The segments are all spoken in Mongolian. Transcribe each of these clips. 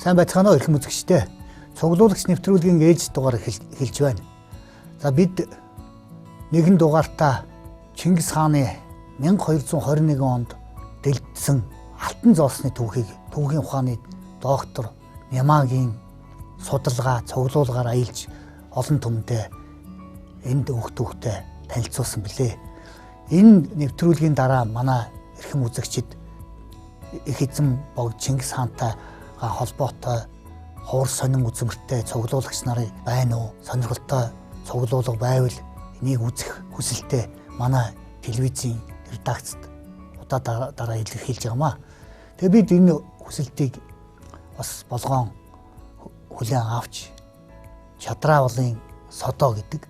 Сайн байцгаана уу эрхэм үзэгчдээ. Цуглуулагч нэвтрүүлгийн ээлж дугаар эхэлж байна. За бид нэгэн дугаартаа Чингис хааны 1221 онд дэлдсэн алтан зоосны түүхийг түүхийн ухааны доктор Нямагийн судалгаа, цуглуулгаар аялж олон түмдээ энд өөх түүхтэй танилцуулсан билээ. Энэ нэвтрүүлгийн дараа манай эрхэм үзэгчид их эзэн богд Чингис хаантай холбоотой ховор сонин үзмэртэй цуглуулагч нарын байна уу? Сонирхолтой цуглуулга байвал энийг үзэх хүсэлтэй манай телевизийн редакцид удаа дараа илэрхийлж байгаамаа. Тэгээ бид энэ хүсэлтийг бас болгоон хүлээн авч Чадраавлын Содоо гэдэг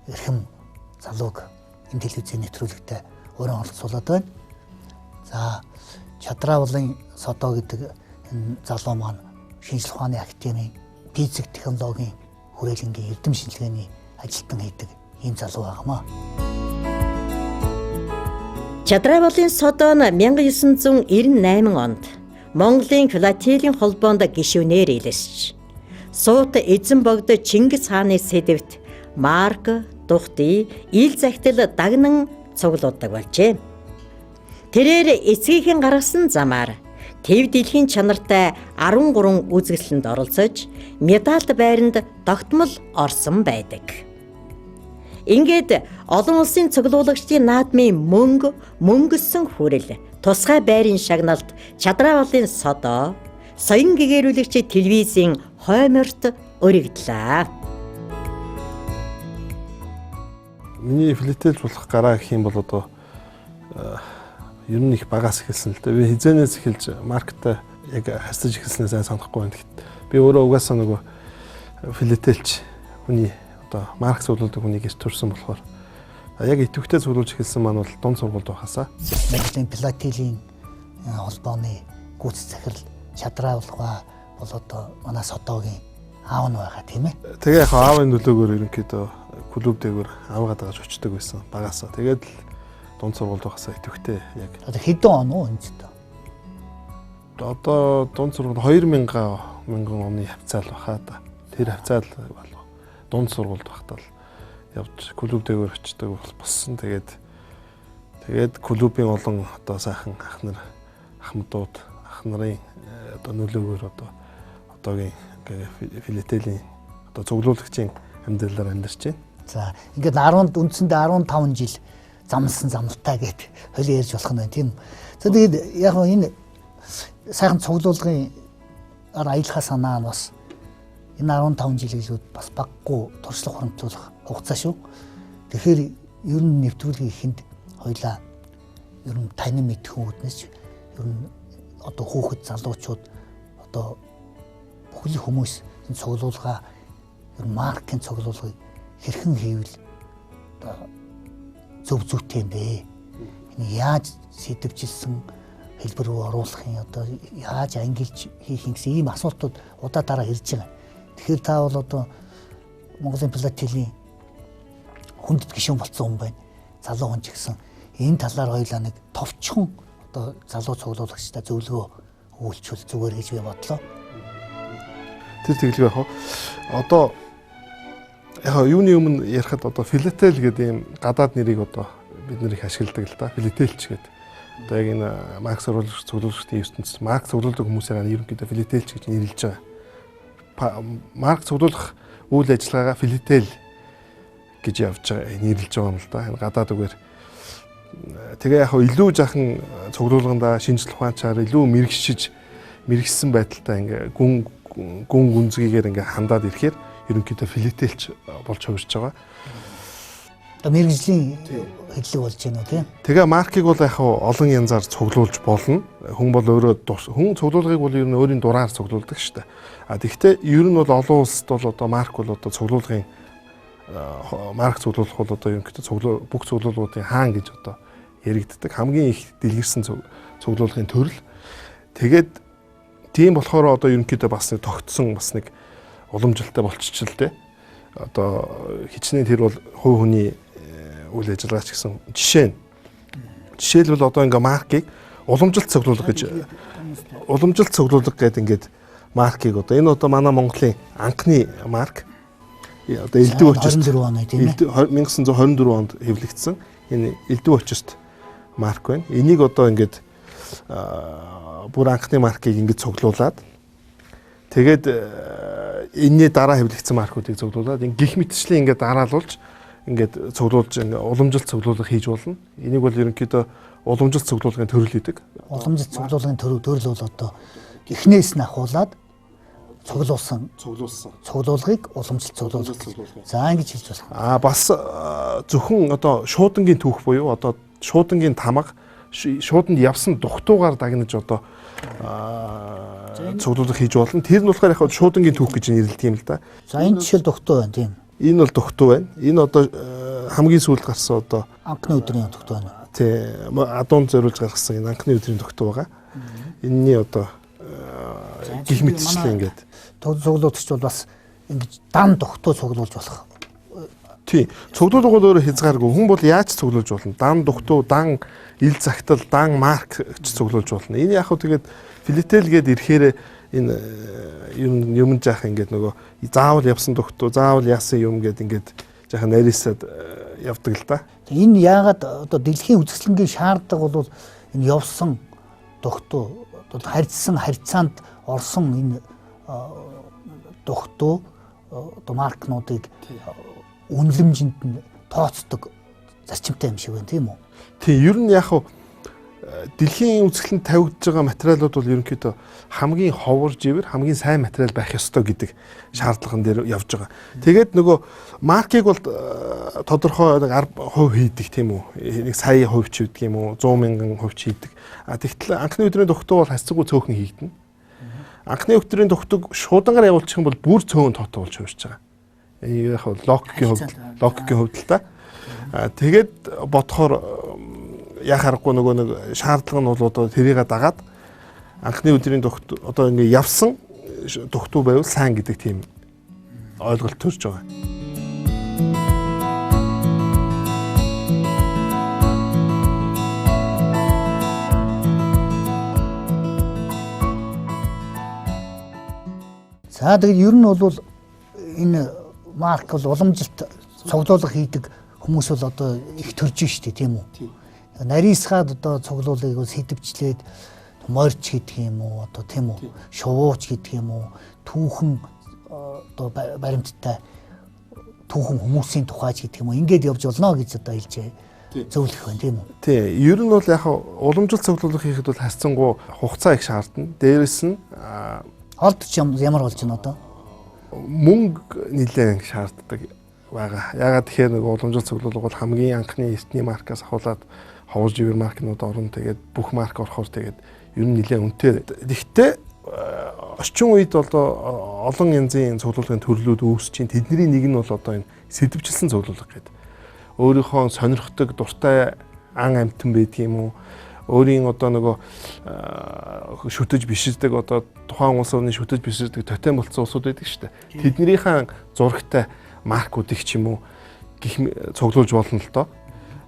эрхэм залууг энэ телевизийн нэвтрүүлэгтээ өөрөө оролцуулаад байна. За Чадраавлын Содоо гэдэг энэ залуу маань шинжлэх ухааны академийн физик технологийн хүрээлэнгийн эрдэм шинжилгээний ажилтан хийдэг ийм залуу байгаамаа. Чадраавлын Содоо нь 1998 онд Монголын филателийн холбоонд гишүүнээр илэрч Суут эзэн богд Чингис хааны сэдэвт Марк, Духти, ил захидал дагнан цуглуулдаг болжээ. Тэрээр эцгийнхэн гаргасан замаар Төв дэлхийн чанартай 13 үзэсгэлэнд оролцож, медальд байранд тогтмол орсон байдаг. Ингээд олон улсын цуглуулагчдын наадмын мөнгө, мөнгөсөн хүрэл, тусгай байрын шагналт Чадраавлын Содоо, соён гэгээрүүлэгч телевизийн хойморт өргөдлөө. Миний филателж болох гараа гэх юм бол одоо ер нь их багаас эхэлсэн л дээ. Би хизээнээс эхэлж маркетаа яг харьцаж эхэлснээ сайн санахгүй байна. Тэгэхэд би өөрөө угаасаа нөгөө филателч хүний одоо марк цуглуулдаг хүний гэрт төрсэн болохоор яг идэвхтэй цуглуулж эхэлсэн маань бол дунд сургуульд байхасаа. Монголын филателийн холбооны гүйцэд захирал Чадраавлгаа бол одоо манай Содоогийн аав нь байгаа тийм ээ. Тэгээ яг аавын нөлөөгөөр ерөнхийдөө клуб дээгүүр авгаа дагаж очдөг байсан багасаа. Тэгээд л дунд сургуульд байхасаа идэвхтэй яг. Одоо хэдэн он уу энэ ч одоо дунд сургууль 2000 мянган оны хавцаал баха да. Тэр хавцаал болов. Дунд сургуульд байхдаа л явж клуб дээгүүр очдөг болсон. Тэгээд клубын олон одоо сайхан ах нар, ахмадууд, ах нарын одоо нөлөөгөөр одоо одоогийн филателийн одоо цуглуулагчийн амьдралаар амьдарч байна. За ингээд 10 үндсэндээ 15 жил замлсан замлалтай гэд холи ярьж болох нь байна тийм. За тэгээд яг энэ сайхан цуглуулгын аялахаа санаа нь бас энэ 15 жил гэлүүд бас баггүй туршлага хуримтлуулах хугацаа шүү. Тэгэхээр ер нь нэвтрүүлгийн ихэнд хоёлаа ер нь танин мэдхэн үүднээс ер нь одоо хүүхэд залуучууд одоо бүхэл хүмүүс энэ цуглуулга ер нь маркийн цуглуулгыг хэрхэн хийвэл одоо зөв зүйтэй юм бэ? Энэ яаж сэдвжилсэн хэлбэр рүү оруулах юм, одоо яаж ангилж хийх юм гэсэн ийм асуултууд удаа дараа ирж байгаа. Тэгэхээр та бол одоо Монголын филателийн хүндэт гишүүн болсон хүн байна. Залуу хүн ч гэсэн энэ талаар хоёлаа нэг товчхон одоо залуу цуглуулагчдаа зөвлөгөө өгүүлчихвэл зүгээр гэж би бодлоо. Тэр тэглэв яг одоо яг юуны өмнө ярихад одоо филател гэдэг ийм гадаад нэрийг одоо бид нэр их ашигладаг л да. Филателч гэдэг. Одоо яг энэ марк цуглуулагчдын ертөнцид марк цуглуулдаг хүмүүсээр ерөнхийдөө филателч гэж нэрлэж байгаа. Марк цуглуулах үйл ажиллагаагаа филател гэж явж байгаа нэрлэж байгаа юм л да. Энэ гадаад үгээр тэгээ яг илүү жахан цуглуулгандаа шинжлэх ухаанчаар илүү мэрэгшсэн байдалтай ингээ гүн гүн гүнзгийгээр ингээ хандаад ирэхээр ерөнхийдөө филателч болж хувирч байгаа. Одоо мэрэгжлийн хэллэг болж байна уу тийм? Тэгээ маркийг бол яг олон янзаар цуглуулж болно. Хүн бол өөрөө хүн цуглуулгыг бол ер нь өөрийн дураар цуглуулдаг шүү дээ. А тэгвэл ер нь бол олон улсад бол одоо марк бол одоо цуглуулгын марк цуглуулах бол одоо ерөнхийдөө бүх цуглуулгуудын хаан гэж одоо яригддаг. Хамгийн их дэлгэрсэн цуглуулгын төрөл. Тэгээд тийм болохоор одоо ерөнхийдөө бас нэг тогтсон бас нэг уламжилттай болчихч л дээ. Одоо хичнээн тэр бол хувь хүний үйл ажиллагаа ч гэсэн жишээ нь. Жишээлбэл одоо ингээ маркийг уламжилт цуглуулга гэж уламжилт цуглуулга гэдэг ингээд маркийг одоо энэ одоо манай Монголын анхны марк одоо Элдв очирт 24 оны тийм ээ. 1924 онд хэвлэгдсэн энэ Элдв очирт марк байна. Энийг одоо ингээд бүр анхны маркийг ингээд цуглуулад тэгээд энэний дараа хэвлэгдсэн маркуудыг цуглуулад ингээд гих мэтчлэн ингээд дараалуулж ингээд цуглуулж ингээд уламжилт цуглуулга хийж болно. Энийг бол ерөнхийдөө уламжилт цуглуулгын төрөл гэдэг. Уламжилт цуглуулгын төрөл бол одоо эхнээс нь ахуулаад цуглуулсан цуглуулгыг уламжилт цуглуулга. За ингэж хэлж болох. Аа бас зөвхөн одоо шуудангийн түүх буюу одоо шуудангийн тамга шууданд явсан дугтуугаар дагнаж одоо цуглуулга хийж болно. Тэр нь болохоор яг шуудангийн түүх гэж нэрлэдэг юм л да. За энэ жишээл дугтуу байна тийм. Энэ бол дугтуу байна. Энэ одоо хамгийн сүүлд гарсан одоо анхны өдрийн дугтуу байна. Тий, адуун зориулж гаргасан энэ анхны өдрийн дугтуу байгаа. Энэний одоо гих мэтчлэн ингээд цуглуулгч бол бас ингэж дан дугтуу цуглуулж болох. Тий. Цуглуулга бол өөрөө хязгааргүй. Хүн бол яаж цуглуулж болно? Дан дугтуу, дан ил загтал, дан марк ч цуглуулж болно. Энэ яг хөө тэгээд филител гээд ирэхээр энэ юм жаах ингээд нөгөө заавал явсан дугтуу, заавал яасан юм гээд ингээд жаахан нарийсаад явдаг л да. Энэ яагаад одоо дэлхийн үзэсгэлэнгийн шаардлага бол энэ явсан дугтуу, одоо харьцсан харьцаанд орсон энэ дугтуу одоо маркнуудыг үнэлэмжинд нь тооцдог зарчимтай юм шиг байна тийм үү? Тийм, ер нь яг дэлхийн үзэсгэлэнд тавигдж байгаа материалууд бол ерөнхийдөө хамгийн ховор живэр, хамгийн сайн материал байх ёстой гэдэг шаардлаган дээр явж байгаа. Тэгээд нөгөө маркийг бол тодорхой нэг 10% хийдэг тийм үү? Нэг сая хувь ч хийдэг юм уу? 100 мянган хувь ч хийдэг. А тэгтэл анхны өдрийн дугтуу бол хасцгүй цөөхөн хийгдэнэ. Анхны өдрийн дугтуг шуудангаар явуулчих юм бол бүр цөөн тоотой болж хувирч байгаа. Энэ яг логикийн хувьд л та. А тэгээд бодохоор яа харахгүй нөгөө нэг шаардлага нь бол одоо тэрийг дагаад анхны өдрийн дугт одоо ингээ явсан дугтуу байвал сайн гэдэг тийм ойлголт төрж байгаа. За тэгээд ер нь бол энэ марк бол уламжилт цуглуулга хийдэг хүмүүс бол одоо их төрж штэ тийм үү? Нарийсгаад одоо цуглуулгыг сэдвчлээд морж гэдэг юм уу одоо тийм үү, шувууч гэдэг юм уу, түүхэн одоо баримттай түүхэн хүмүүсийн тухайч гэдэг юм уу, ингээд явж болно гэж одоо хэлжээ. Зөвлөх байна тийм үү? Тий, ер нь бол яг уламжилт цуглуулга хийхэд бол харьцангуй хугацаа их шаардна. Дээрэс нь олдч ямар болж байна одоо? Мөнгө нэлээд шаарддаг байгаа. Ягаад тэгэхээр нэг уламжилт цуглуулга бол хамгийн анхны эртний маркаас ахуулаад ховор живэр маркнууд орно. Тэгээд бүх марк орохоор тэгээд ер нь нэлээд үнэтэй. Гэхдээ орчин үед одоо олон янзын цуглуулгын төрлүүд үүсэж чинь тэдний нэг нь бол одоо энэ сэдвчилсэн цуглуулга гэдэг. Өөрийнхөө сонирхдаг дуртай ан амтан байдаг юм уу? Өөрийн одоо нөгөө шүтэж биширдэг одоо тухайн улс орны шүтэж биширдэг тотем болсон улсууд байдаг шүү дээ. Тэднийхээ зурагтай маркуудыг ч юм уу гих цуглуулж болно л доо.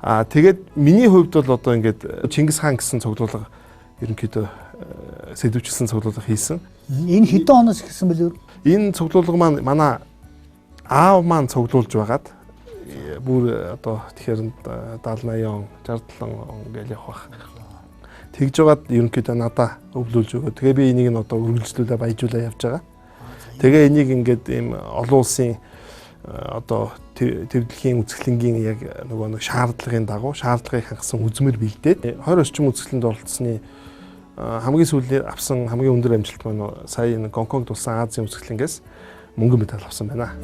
Аа тэгээд миний хувьд бол одоо ингээд Чингис хаан гэсэн цуглуулга ерөнхийдөө сэдвчилсэн цуглуулга хийсэн. Энэ хэдэн оноос эхэлсэн бэлээ? Энэ цуглуулга маань манай аав маань цуглуулж байгаад бүр одоо тэгэхээр 70 80 он 67 он гэж явах бах. Тэгж жагаад ерөнхийдөө надаа өвлүүлж өгөө. Тэгээ би энийг нь одоо үргэлжлүүлээ баяжуулаа явж байгаа. Тэгээ энийг ингээд ийм олон улсын одоо төв дэлхийн үзэсгэлэнгийн яг нөгөө нэг шаардлагын дагуу шаардлагыг хангасан үзмэр бэлдээд 20 орчим үзэсгэлэнд оролцсны хамгийн сүүлийн авсан хамгийн өндөр амжилт маань сая энэ Гонконгд болсон Азийн үзэсгэлэнгээс мөнгөн медаль авсан байна.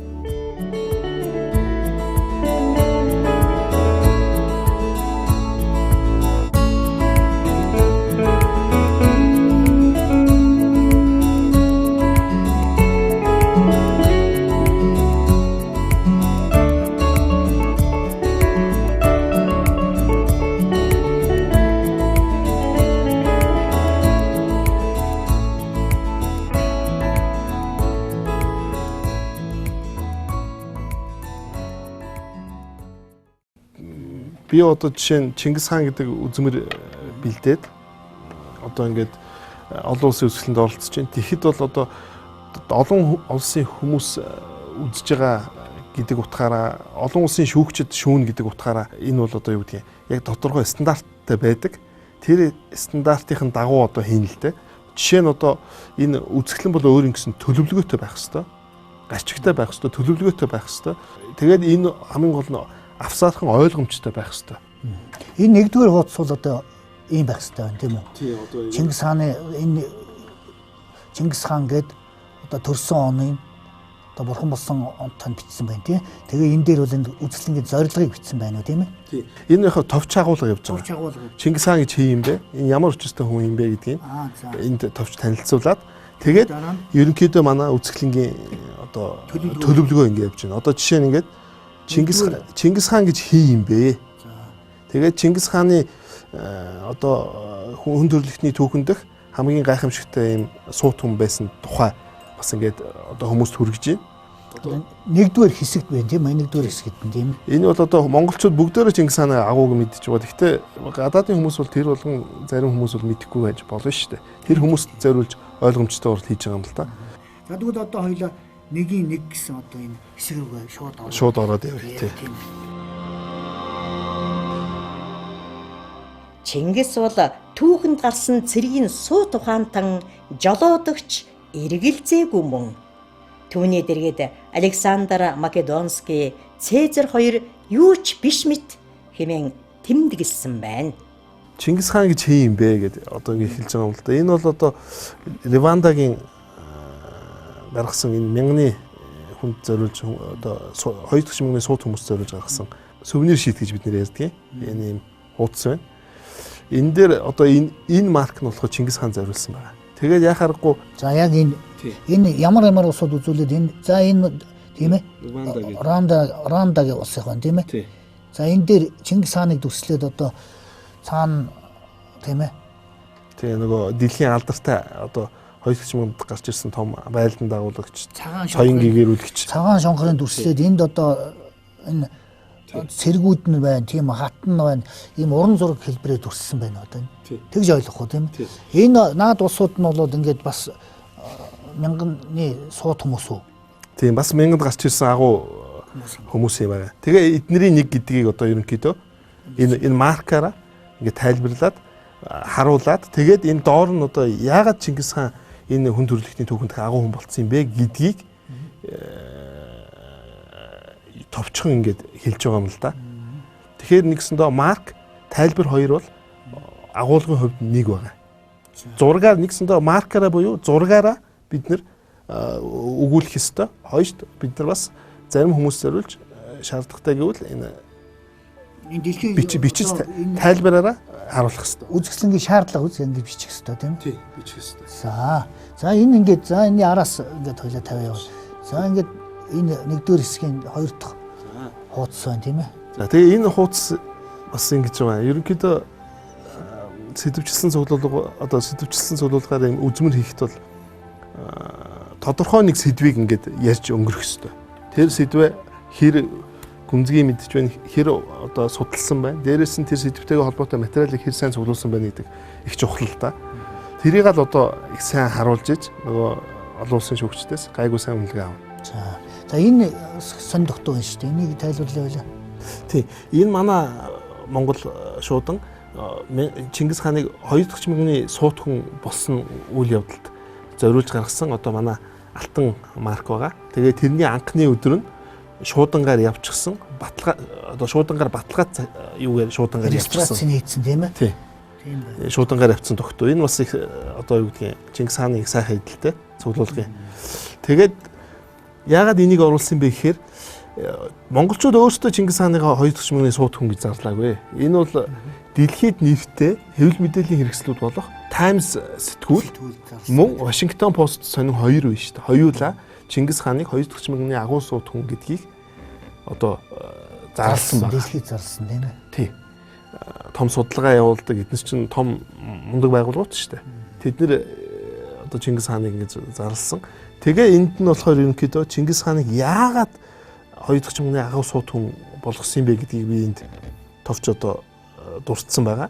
Би одоо жишээ нь Чингис хаан гэдэг үзмэр бэлдээд одоо ингээд олон улсын үзэсгэлэнд оролцож байна. Тэгэхэд бол одоо олон улсын хүмүүс үзэж байгаа гэдэг утгаараа, олон улсын шүүгчид шүүн гэдэг утгаараа энэ бол одоо юу гэдгийг яг тодорхой стандарттай байдаг. Тэр стандартын дагуу одоо хийнэ л дээ. Жишээ нь одоо энэ үзэсгэлэн бол өөр ингэсэн төлөвлөгөөтэй байх ёстой. Гарчигтай байх ёстой, төлөвлөгөөтэй байх ёстой. Тэгээд энэ хамгийн гол нь авсаархан ойлгомжтой байх ёстой. Энэ нэгдүгээр хуудас бол одоо ийм байх ёстой байна, тийм үү? Тийм, одоо Чингис хааны энэ Чингис хаан гээд одоо төрсөн оны одоо бурхан болсон онтой бичсэн байна, тийм. Тэгээ энэ дээр бол энэ үзэсгэлэнгийн зорилгыг бичсэн байна уу, тийм ээ? Тийм. Энэ яг товч агуулга явж байгаа. Товч агуулга. Чингис хаан гэж хий юм бэ? Энэ ямар учиртай хүн юм бэ гэдгийг энд товч танилцуулаад тэгээд ерөнхийдөө манай үзэсгэлэнгийн одоо төлөвлөгөө ингэ явж байна. Одоо жишээ нь ингээд Чингис хаан гэж хий юм бэ? Тэгээд Чингис хааны одоо хүн төрөлхтний түүхэн дэх хамгийн гайхамшигтай юм суут хүн байсан тухай бас ингээд одоо хүмүүст хүргэж байна. Нэгдүгээр хэсэгт байна, тийм ээ? Нэгдүгээр хэсэгт нь, тийм ээ. Энэ бол одоо монголчууд бүгдээрээ Чингис хааны агууг мэдчихэж байгаа. Гэхдээ гадаадын хүмүүс бол тэр болгон зарим хүмүүс бол мэдэхгүй байж болно шүү дээ. Тэр хүмүүст зориулж ойлгомжтой урал хийж байгаа юм л да. За тэгвэл одоо хоёлаа нэгийн нэг гэсэн одоо энэ хэсэг рүүгээ шууд ороод шууд ороод явъя, тийм. Чингис бол түүхэнд гарсан цэргийн суут ухаантан жолоодогч эргэлзээгүй мөн. Түүний дэргэд Александр Македонский, Цезарь хоёр юу ч биш мэт хэмээн тэмдэглэсэн байна. Чингис хаан гэж хий юм бэ гэд одоо ингэ хэлж байгаа юм л да. Энэ бол одоо Ливандагийн гаргасан энэ мянганы хүнд зориулж одоо 2 дахь мянганы суут хүмүүс зориулж гаргасан сувенир шийт гэж бид нэр ярьдаг. Энэ ийм хуудас байна. Энэ дээр одоо энэ марк нь болохоор Чингис хаан зориулсан байна. Тэгээд яа харахгүй за яг энэ энэ ямар ямар улсууд үзүүлээд энэ за энэ тийм ээ Рвандагийн улс их байна, тийм ээ. За энэ дээр Чингис хааныг дүрслээд одоо цаана тийм ээ. Тэгээ нөгөө дэлхийн алдартай одоо 2 дахь мөнгөнд гарч ирсэн том байлдан дагуулагч соён гэгэрүүлэгч цагаан шонхорын дүрслээд энд одоо энэ цэргүүд нь байна, тийм хат нь байна, ийм уран зураг хэлбэрээр дүрссэн байна одоо. Тэгж ойлгох уу, тийм ээ. Энэ наад улсууд нь бол ингээд бас мянганы суут хүмүүс үү? Тийм, бас мянганд гарч ирсэн агуу хүмүүс юм байна. Тэгээ эднэрийн нэг гэдгийг одоо ерөнхийдөө энэ маркаараа ингээд тайлбарлаад харуулад тэгээд энэ доор нь одоо яагаад Чингис хаан энэ хүн төрөлхтний түүхэнд агуу хүн болцсон юм бэ гэдгийг товчхон ингээд хэлж байгаа юм л да. Тэгэхээр нэгсэндээ марк тайлбар хоёр бол агуулгын хувьд нэг байгаа. Зургаар нэгсэндээ маркаараа буюу зургаараа бид нэр өгүүлэх ёстой. Хоёрт бид нар бас зарим хүмүүс зориулж шаардлагатай гэвэл энэ дэлхийн бичиж тайлбараараа харуулах ёстой. Үзэсгэлэнгийн шаардлага үз ингэж бичих ёстой, тийм ээ. Тийм, бичих ёстой. За энэ ингээд за энэний араас ингээд хоёлаа тавиа яваа. За ингээд энэ нэгдүгээр хэсгийн хоёр дахь хуудас байна, тийм ээ. За тэгээ энэ хуудас бас ингэж байгаа. Ерөнхийдөө сэдвчилсэн цуглуулга одоо сэдвчилсэн цуглуулгаар юм үзмэр хийхэд бол тодорхой нэг сэдвийг ингээд ярьж өнгөрөх ёстой. Тэр сэдвээ хэр гүнзгий мэдж байна, хэр одоо судалсан байна. Дээрээс нь тэр сэдвтэйгээ холбоотой материалыг хэр сайн цуглуулсан байна гэдэг их чухал л да. Тэрийг л одоо их сайн харуулж иж нөгөө олон улсын шүүгчдээс гайгүй сайн үнэлгээ авна. За энэ сонь тогтоо байна шүү дээ. Энийг тайлбарлая байлаа. Тий. Энэ манай Монгол шуудан Чингис хааныг 2 дахь мянганы суут хүн болсон үйл явдалд зориулж гаргасан одоо манай алтан марк байгаа. Тэгээ тэрний анхны өдөр нь шуудангаар явчихсан. Баталгаа одоо шуудангаар баталгаад юугаар шуудангаар явчихсан. Регистрацийг хийсэн, тийм ээ. Тий. Тийм байна. Шуудангаар явцсан тогтоо. Энэ бас их одоо юу гэдгийг Чингис хааны их сайхан хэдэлтэй цуглуулгын. Тэгээд яагаад энийг оруулсан бэ гэхээр монголчууд өөрсдөө Чингис хааныгаа 2 дахь мянганы суут хүн гэж зарлаагүй. Энэ бол дэлхийд нэртэй хэвлэл мэдээллийн хэрэгслүүд болох Times сэтгүүл мөн Washington Post сонин хоёр биш шүү дээ. Хоёулаа Чингис хааныг 2 дахь мянганы агуу суут хүн гэдгийг одоо зарласан байна. Дэлхийд зарласан, тийм ээ. Тий. Том судалгаа явуулдаг эднес чинь том мундаг байгууллагууд шүү дээ. Тэд нэр одоо Чингис хааныг ингэж зарласан. Тэгээ энд нь болохоор ерөнхийдөө Чингис хааныг яагаад 2 дахь мянганы агуу суут хүн болгосон юм бэ гэдгийг би энд товч одоо дурдсан байгаа.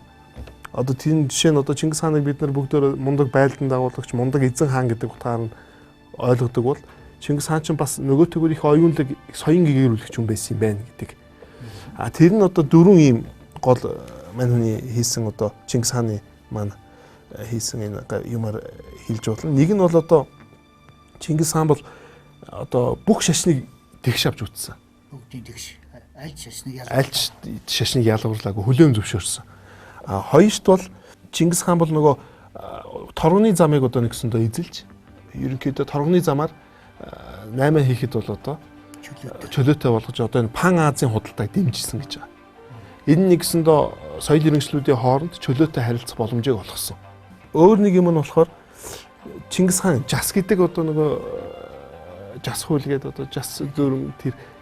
Одоо тийм жишээ нь одоо Чингис хааныг бид нар бүгдөө мундаг байлдан дагуулагч, мундаг эзэн хаан гэдэг утгаар нь ойлгодог бол Чингис хаан ч бас нөгөөтэйгөр их оюунлаг, их соён гэгэрүүлэгч хүн байсан юм байна гэдэг. А тэр нь одоо дөрвөн ийм гол мань хүний хийсэн одоо Чингис хааны маань хийсэн энэ юмар хэлж болно. Нэг нь бол одоо Чингис хаан бол одоо бүх шашныг тэгш авч үтсэн. Бүгдийн тэгш. Аль шашныг ялгуурлаа. Аль шашныг ялгуурлаагүй хүлээн зөвшөөрсөн. А хоёрт бол Чингис хаан бол нөгөө торгоны замыг одоо нэгсэндээ эзэлж ерөнхийдөө торгоны замаар 8 хийхэд бол одоо чөлөөтэй болгож одоо энэ Пан Азийн худалдааг дэмжижсэн гэж байгаа. Энэ нэгсэндээ соёл иргэншлүүдийн хооронд чөлөөтэй харилцах боломжийг олгосон. Өөр нэг юм нь болохоор Чингис хаан жас гэдэг одоо нөгөө жас хууль гэдэг одоо жас дүрм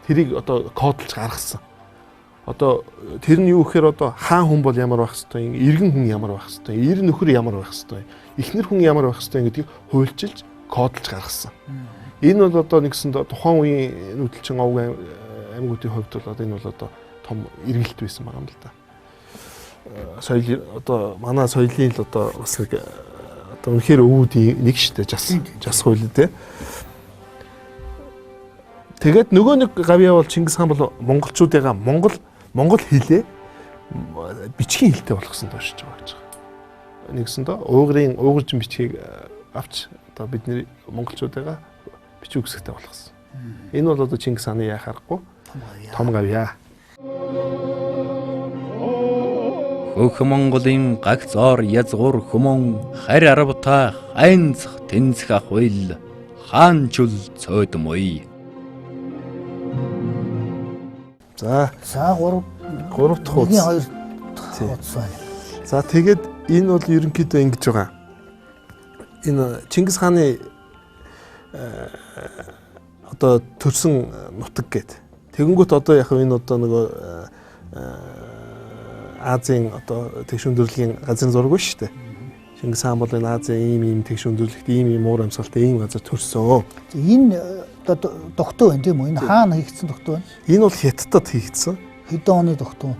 тэрийг одоо кодлж гаргасан. Одоо тэр нь юу гэхээр одоо хаан хүн бол ямар байх хэвтэй, иргэн хүн ямар байх хэвтэй, эр нөхөр ямар байх хэвтэй, эхнэр хүн ямар байх хэвтэй гэдгийг хуульчилж кодлж гаргасан. Энэ бол одоо нэгсэн тухайн үеийн нүүдэлчин овг аймагуудын хувьд бол одоо энэ бол одоо том эргэлт байсан байгаа юм л да. Соёл одоо манай соёлын л одоо бас нэг одоо үнэхээр өвүүдийн нэг штэ жас хууль дээ. Тэгээд нөгөө нэг гавьяа бол Чингис хаан бол монголчуудыгаа монгол хэлээ бичгийн хэлтэй болгосон доош байгаа гэж байгаа. Нэгсэндээ уугрын уугуржин бичгийг авч одоо бидний монголчуудыгаа бичиг үсгтэй болгосон. Энэ бол одоо Чингис хааны яах аргагүй том гавьяа. Хөх Монголын гагцоор язгуур хүмүүн харь арвта хайнцх тэнцэх ахуйл хаанчул цойдмой. За 3 дахь хуудас. 2 дахь хуудас байна. За тэгээд энэ бол ерөнхийдөө ингэж байгаа. Энэ Чингис хааны одоо төрсэн нутаг гээд. Тэгэнгүүт одоо яг энэ одоо нөгөө Азийн одоо тэгш өндөрлөгийн газрын зураг биш үү? Чингис хаан бол энэ Азийн ийм тэгш өндөрлөгт ийм уур амьсгалтай ийм газар төрсөн. Энэ одоо тогтоо байна тийм үү? Энэ хаана хийгдсэн тогтоо байна? Энэ бол Хятадд хийгдсэн. Хэдэн оны тогтоо?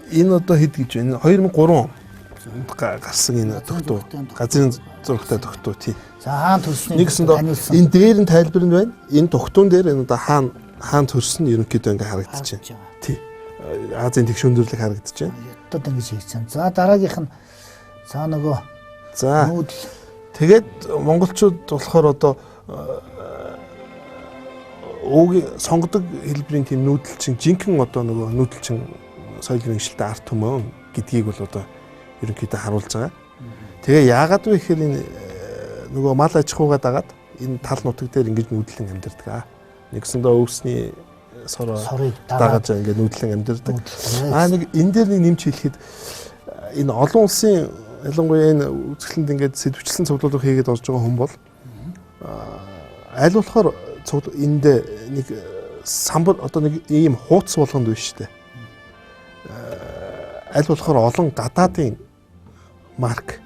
Энэ одоо хэд гэж байна? 2003 онд гарсан энэ тогтоо. Газрын зурагтай тогтоо тий. За хаан төрснийг таниулсан. Энэ дээр нь тайлбар нь байна. Энэ тогтоон дээр энэ одоо хаан төрсөн нь ерөнхийдөө ингээ харагдаж байна. Тий. Азийн тэгш өндөрлөг харагдаж байна. Хятад ингэж хийгдсэн. За дараагийнх нь за нөгөө за нүүдэл. Тэгээд монголчууд болохоор одоо ууг сонгодог хэлбэрийн тийм нүүдэлчин жинхэнэ одоо нөгөө нүүдэлчин соёл иргэншилтэй арт түмэн гэдгийг бол одоо ерөнхийдөө харуулж байгаа. Тэгээ яагаад вэ гэхээр энэ нөгөө мал аж ахуйгаа дагаад энэ тал нутаг дээр ингэж нүүдлэн амьдардаг. Нэгсэндээ өвсний сорыг дагаж ингээд нүүдлэн амьдардаг. Аа нэг энэ дээр нэг нэмж хэлэхэд энэ олон улсын ялангуяа энэ үзэсгэлэнд ингээд сэдвчлэн цуглуулга хийгээд орж байгаа хүн бол аль болохоор энд нэг самбар одоо нэг ийм хууц болгонд биш үү? Аль болохоор олон гадаадын марк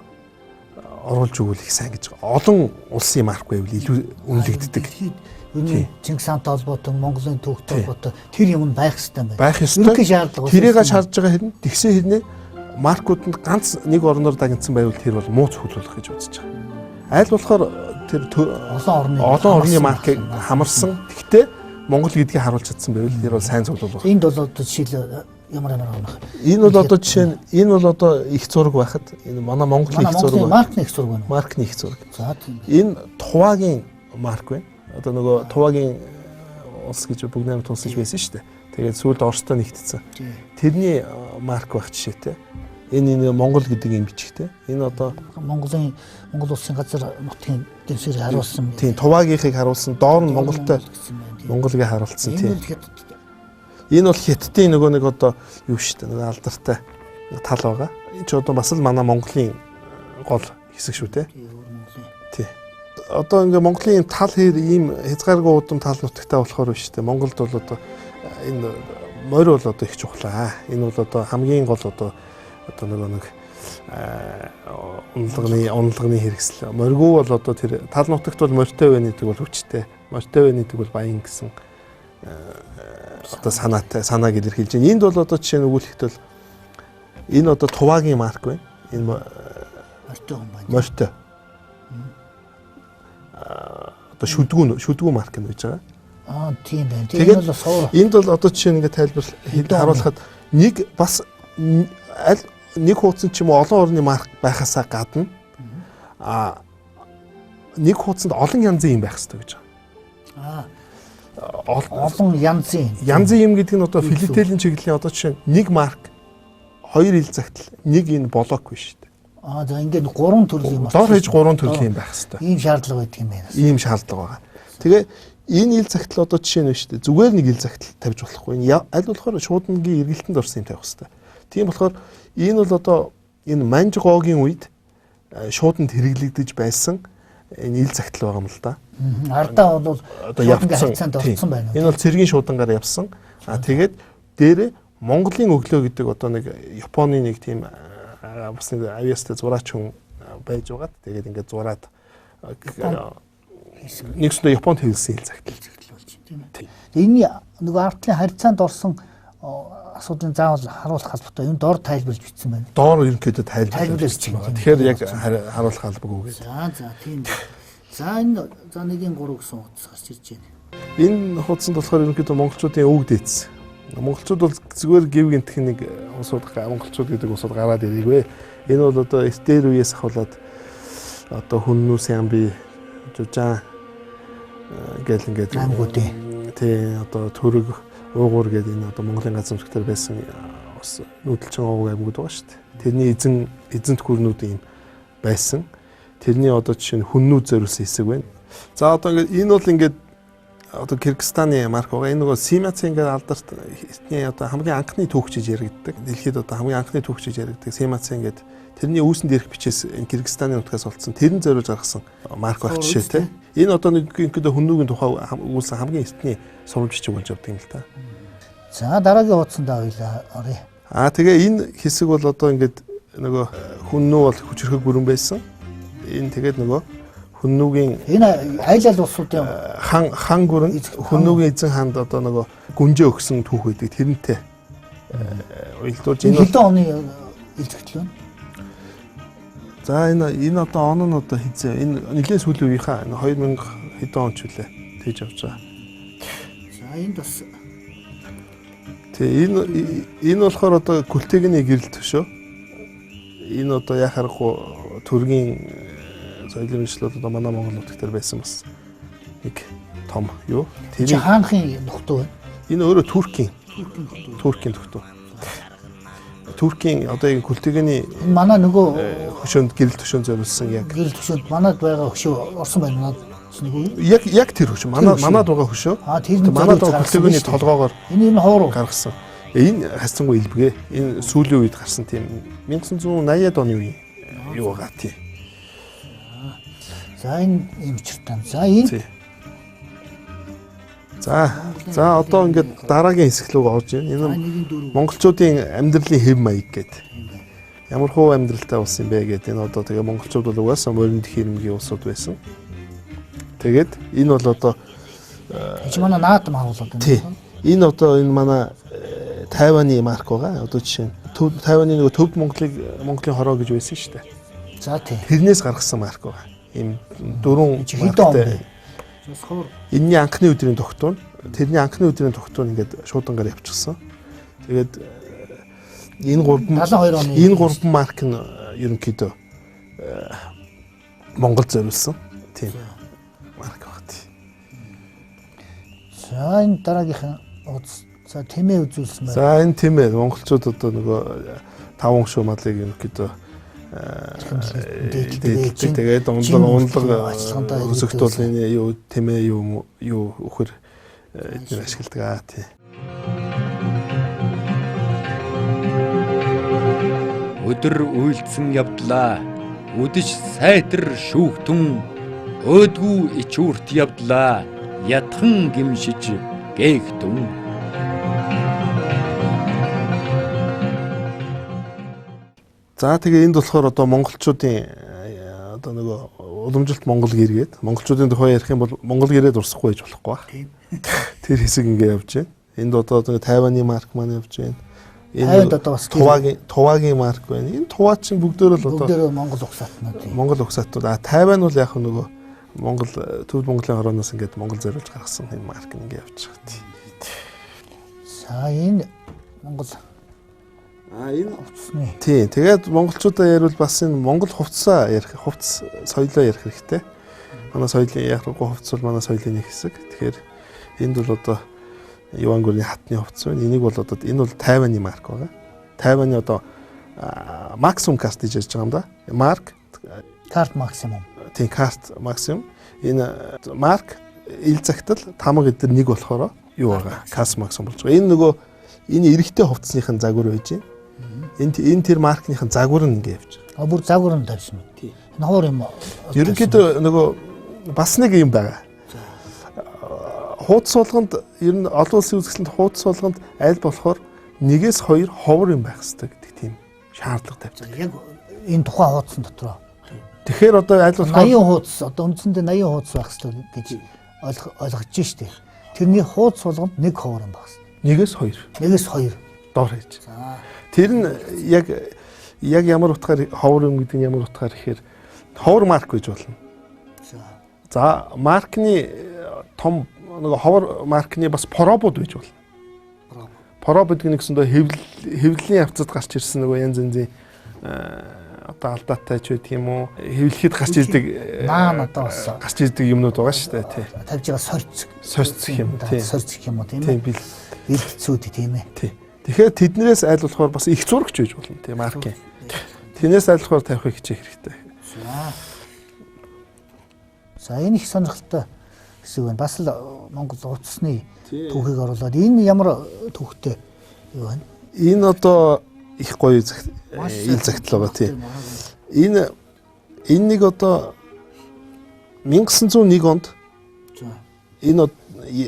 оруулж өгвөл их сайн гэж байгаа. Олон улсын марк байвал илүү үнэлэгддэг. Ер нь Чингис хаантай холбоотой, Монголын түүхтэй холбоотой тэр юм байх хэрэгтэй байна. Байх ёстой. Шаардлага. Тэрийг шаардж байгаа хэрнэ тэгсэн хэрнээ маркууд нь ганц нэг орноор дагнсан байвал тэр бол муу цуглуулах гэж үзэж байгаа. Аль болохоор тэр олон орны маркийг хамарсан. Тэгтээ Монгол гэдгийг харуулж чадсан байвал тэр бол сайн цуглуулга. Энд бол одоо жишээл ямар ямар байна. Энэ бол одоо жишээ нь энэ бол одоо их зураг байхад энэ манай Монголын их зураг. Маркны их зураг байна. Маркны их зураг. За тийм. Энэ Тувагийн марк байна. Одоо нөгөө Тувагийн улс гэж бүгд наймд улс гэж байсан шүү дээ. Тэгээд сүүлд Оростой нэгтсэн. Тэрний марк байх жишээтэй. Энэ Монгол гэдэг юм бичгтэй. Энэ одоо Монголын Монгол улсын газар нутгийн дэвсгэрийг харуулсан. Тийм, Туваагийнхыг харуулсан. Доор нь Монголтой Монголыг харуулсан тийм. Энэ бол Хятадын нөгөө нэг одоо юу шүү дээ. Нөгөө алдартай тал байгаа. Энэ ч одоо бас л манай Монголын гол хэсэг шүү дээ. Тийм. Одоо ингээ Монголын тал хэр ийм хязгааргүй удам тал нутагтай болохоор биш үү. Монголд бол одоо энэ морь бол одоо их чухлаа. Энэ бол одоо хамгийн гол одоо нөгөө нэг унлагны хэрэгсэл. Морьгүй бол одоо тэр тал нутагт бол морьтой байна гэдэг бол хүчтэй. Морьтой байна гэдэг бол баян гэсэн одоо санаатай санааг илэрхийлж байна. Энд бол одоо жишээ нь өгүүлэхэд бол Энэ одоо Тувагийн марк байна. Энэ морьтой хүн байна. Морьтой. Одоо шүдгүү марк нь байж байгаа. Аа, тийм байна. Энэ бол суур. Энд бол одоо жишээ нь ингээд тайлбар харуулхад нэг бас аль нэг хуудсан ч юм уу олон орны марк байхасаа гадна нэг хуудсанд олон янзын юм байх хэрэгтэй гэж байгаа. Олон янзын. Янзын юм гэдэг нь одоо филителийн чиглэлийн одоо жишээ нь нэг марк, хоёр ил загтал, нэг энэ блок биш шүү дээ. Аа, за ингээд гурван төрлийн марк. Дор хаяж гурван төрлийн юм байх хэрэгтэй. Ийм шаардлага байдаг юм байна. Ийм шаардлага байгаа. Тэгээ энэ ил загтал одоо жишээ нь биш шүү дээ. Зүгээр нэг ил загтал тавьж болохгүй. Энэ аль болохоор шуудангийн эргэлтэнд орсон юм тавих хэрэгтэй. Тийм болохоор энэ бол одоо энэ Манжгоогийн үед шууданд хэрэглэгдэж байсан энэ ил загтал байгаа юм л да. Ардаа бол одоо явцсан орцсон байна. Энэ бол цэргийн шуудангаар явсан. А тэгээд дээрээ Монголын өглөө гэдэг одоо нэг Японы нэг тийм бас нэг авиастай зураач хүн байж байгаад тэгээд ингээд зураад нэгсэндээ Японд хэвлсэн ил загтал болж байна, тийм ээ. Энэ нөгөө артлын харьцаанд орсон асуудлыг заавал харуулах албатай. Энэ дор тайлбарлаж бичсэн байна. Доор ерөнхийдөө тайлбарлаж бичсэн байна. Тэгэхээр яг харуулах албагүй гэж. За тийм. За энэ за 1-3 гэсэн утас гарч ирж байна. Энэ хуудсанд болохоор ерөнхийдөө монголчуудын өвөг дээдс. Монголчууд бол зүгээр гів гинтх нэг улсууд, монголчууд гэдэг улсууд гараад ирээгүй. Энэ бол одоо эртээр үеэс ахуулаад одоо хүннүүс амби жужаан гэл ингээд аймагуудын тий одоо төрөг уугуур гэдэг энэ одоо Монголын газар нутгаар байсан бас нүүдэлчин овог аймагуд байгаа шүү дээ. Тэрний эзэнт гүрнүүд юм байсан. Тэрний одоо жишээ нь хүннүүд зориулсан хэсэг байна. За одоо ингээд энэ бол ингээд одоо Кыргызстаны марк байгаа. Энэ нөгөө Симаци ингээд алдарт эртний одоо хамгийн анхны түүхч гэж яригддаг. Дэлхийд одоо хамгийн анхны түүхч гэж яригддаг. Симаци ингээд тэрний үүсэн дээрх бичээс энэ Кыргызстаны нутгаас олдсон. Тэр нь зориулж гаргасан марк байх жишээтэй. Энэ одоо нэг ингээд хүннүүгийн тухай өгүүлсэн хамгийн эртний сурвалж бичиг болж явдаг юм л та. За дараагийн хуудсанд авъя оръё. Аа тэгээ энэ хэсэг бол одоо ингээд нөгөө хүннүү бол хүчрхэг бүрэн байсан. Энэ тэгээд нөгөө хүннүүгийн энэ айл аль улсуудын хан гүрэн хүннүүгийн эзэн хаанд одоо нөгөө гүнжээ өгсөн түүх байдаг. Тэрнтэй уялдуулж энэ хэдэн оны илтгэл вэ? За энэ одоо он нь одоо хэзээ энэ нэлээд сүүлийн үеийнхаа 2000 хэдэн он ч үлээ тэгж явж байгаа. За энд бас тий энэ болохоор одоо Күлтегний гэрэл төшөө. Энэ одоо яа харахгүй төргийн соёлын мэргэжлүүд одоо манай Монгол нутаг дээр байсан бас нэг том юу. Тэр хаанхын нөхдөв байна. Энэ өөрөө Туркийн. Туркийн нөхдөв. Туркийн одоо яг Күлтегний манай нөгөө хөшөөнд гэрэл төшөөнд зориулсан яг гэрэл төшөөнд манад байгаа хөшөө орсон байна. Нөгөө яг тэр хөшөө манад байгаа хөшөө. Тэр манад байгаа Күлтегний толгоогоор энэ хоор гаргасан. Энэ хасцангүй илбэгэ. Энэ сүүлийн үед гарсан тийм 1980-ад оны үеийн юу байгаа тийм. За энэ юм чиртэн. За энэ. За одоо ингээд дараагийн хэсэг рүү орж байна. Энэ монголчуудын амьдралын хэв маяг гэдэг. Ямар хуу амьдралтай болсон юм бэ гэдэг. Энэ одоо тэгээ монголчууд бол угаасаа морин хэрэмгийн улсууд байсан. Тэгээд энэ бол одоо энэ манай наадам харуулдаг юм. Тий. Энэ одоо энэ манай Тайваны марк байгаа. Одоо жишээ нь Тайваны нөгөө төв Монголын хороо гэж байсан шүү дээ. За тий. Тэрнээс гаргасан марк байгаа. Ийм дөрвөн марктай. Энэний анхны өдрийн тогтуун, тэрний анхны өдрийн тогтуун ингээд шуудангаар явчихсан. Тэгээд энэ 72 оны энэ гурван марк нь ерөнхийдөө Монгол зориулсан тийм марк баг тий. За энэ дараагийнхан удас за тэмээ үзүүлсэн байна. За энэ тэмээ монголчууд одоо нөгөө таван шуу малыг ерөнхийдөө тэгээд унлага өсөгт бол энэ юу тэмээ юу үхэр эдгээр ашигладаг аа тий. Өдөр үйлдсэн явдлаа үдэж сайтар шүүхтэн өөдгүү ичүүрт явдлаа ятхан гимшиж гээгтэн. За тэгээ энд болохоор одоо монголчуудын одоо нөгөө уламжилт Монгол гэргээд монголчуудын тухай ярих юм бол Монгол гэрээд урсахгүй байж болохгүй баг. Тийм. Тэр хэсэг ингээ явж байна. Энд одоо Тайваны марк маань явж байна. Энэ Тайванд одоо бас Тувагийн марк байна. Энэ Туваа чинь бүгдөө л одоо бүгдөө Монгол угсаатнууд. Монгол угсаатнууд. А Тайван бол яг нөгөө Монгол Төв Монголын хорооноос ингээд Монгол зориулж гаргасан энэ марк ингээд явж байгаа. За энэ Монгол энэ хувцсны. Тийм. Тэгээд монголчуудаа ярил бас энэ Монгол хувцсаа ярих, хувцс соёлоо ярих хэрэгтэй. Манай соёлын яхахгүй хувцс бол манай соёлын нэг хэсэг. Тэгэхээр энд бол одоо Юан гүрний хатны хувцс байна. Энийг бол одоо энэ бол Тайваны марк байгаа. Тайваны одоо максимум карт гэж ярьж байгаа юм да. Марк карт максимум. Тийм, карт максимум. Энэ марк ил загтал тамга эдэр нэг болохоор юу байгаа? Карт максимум болж байгаа. Энэ нөгөө энэ эрэгтэй хувцсных нь загвар байж байна. Энэ тэр маркных нь загвар нь ингэ явж байгаа. А бүр загвар нь тавьсан юм. Тийм. Энэ хоор юм. Ерөнхийдөө нөгөө бас нэг юм байгаа. Хуудас болгонд ер нь олон улсын үзэсгэлэнд хуудас болгонд аль болохоор 1-2 ховор юм байх хэрэгтэй гэдэг тийм шаардлага тавьдаг. Яг энэ тухайн хуудсан дотроо. Тэгэхээр одоо аль болохоор 80 хуудас одоо үндсэндээ 80 хуудас байх хэрэгтэй гэж ойлгож штеп. Тэрний хуудас болгонд нэг ховор юм байх хэрэгтэй. 1-2. 1-2 доор хийж. Тэр нь яг ямар утгаар ховор юм гэдэг нь ямар утгаар ихээр ховор марк гэж болно. За маркны том нөгөө ховор маркны бас пробууд байж болно. Проб гэдэг нь гэсэндээ хэвлэлийн явцад гарч ирсэн нөгөө янз янзын одоо алдаатай ч байдаг юм уу, хэвлэхэд гарч ирдэг наан одоо бас гарч ирдэг юмнууд байгаа шүү дээ, тий. Тавьж байгаа сорьц сорьц юм тий. Сорьц гэх юм уу тийм ээ. Тийм бэлтцүүд тийм ээ. Тий. Тэгэхээр тэднээс аль болохоор бас их зурагч байж болно тий маркийн. Тэрнээс аль болохоор тавихыг хичээх хэрэгтэй. За энэ их сонирхолтой хэсэг байна. Бас л Монгол хувцсны түүхийг оруулаад энэ ямар түүхтэй юу байна? Энэ одоо их гоё ил загтал байгаа тий. Энэ нэг одоо 1901 онд энэ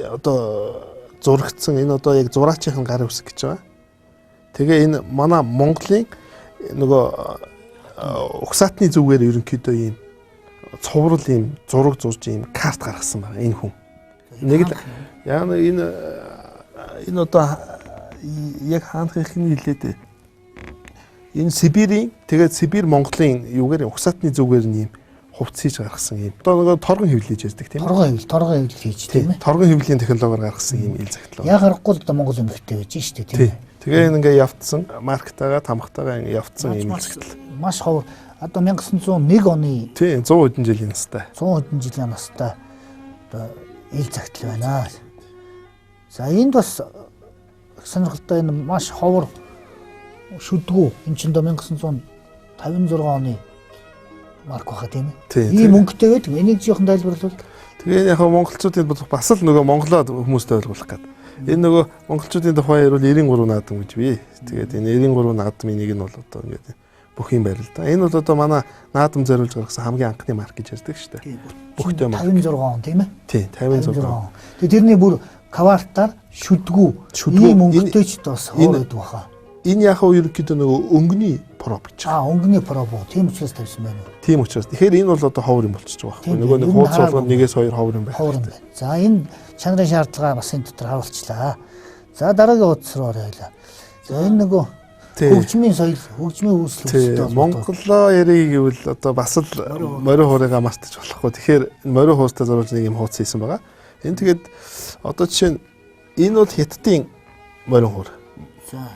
одоо зурагдсан энэ одоо яг зураачийн гар үсэг гэж байгаа. Тэгээ энэ манай Монголын нөгөө угсаатны зүгээр ерөнхийдөө ийм цуврал ийм зураг зурж ийм карт гаргасан байна энэ хүн. Нэг л яг энэ одоо яг хаанхынх нь хэлээд энэ Сибирийн тэгээд Сибирь Монголын юугаар угсаатны зүгээр нь ийм хувцс хийж гаргасан ийм. Одоо нөгөө торгон хэвлэл хийж ярьдаг тийм ээ. Торгон хэвлэл хийж тийм ээ. Торгон хэвлэлийн технологиор гаргасан ийм ил загтлаа. Яг аргагүй л одоо Монгол эмэгтэй байж штэ тийм ээ. Тэгээ энэ ингээ явцсан марктайгаа тамхтайгаа ингээ явцсан ийм ил загтал. Маш ховор одоо 1901 оны тийм 100 хэдэн жилийн настай. 100 хэдэн жилийн настай одоо ил загтал байна. За энд бас сонирхолтой энэ маш ховор шүдгүү энэ чинь 1956 оны марк баха тийм ээ. Ийм өнгөтэй байдаг. Энийг жоохон тайлбарлавал. Тэгээ яг монголчуудын бас л нөгөө монголоо хүмүүст ойлгуулах гээд. Энэ нөгөө монголчуудын тухай ярил 93 наадам гэж бий. Тэгээд энэ 93 наадмын нэг нь бол одоо ингээд бүх юм байр л да. Энэ бол одоо манай наадам зориулж гаргасан хамгийн анхны марк гэж ярьдаг шүү дээ. Бүхтэй марк. 56 он тийм ээ? Тийм, 56 он. Тэгээд тэрний бүр квартаар шүдгүү ийм өнгөтэй ч бас хоор байдаг баха. Энэ яг хөө ерөнхийдөө нөгөө өнгөний проб гэж. Аа, өнгөний проб уу. Тийм учраас тавьсан байна уу? Тийм учраас. Тэгэхээр энэ бол одоо ховор юм болчихж байгаа байхгүй. Нөгөө нэг хуудас болгоно 1-2 ховор юм байна. Ховор юм байна. За энэ чанарын шаардлага бас энэ дотор харуулчлаа. За дараагийн хуудас руу оръё. За энэ нөгөө хөгжмийн соёл, хөгжмийн үүсэл үүсэлтэй Монголоо яриг гэвэл одоо бас л морин хуурыгаа мартаж болохгүй. Тэгэхээр морин хууртай зориулж нэг юм хуудас хийсэн байгаа. Энэ тэгээд одоо жишээ нь энэ бол Хятадын морин хуур. За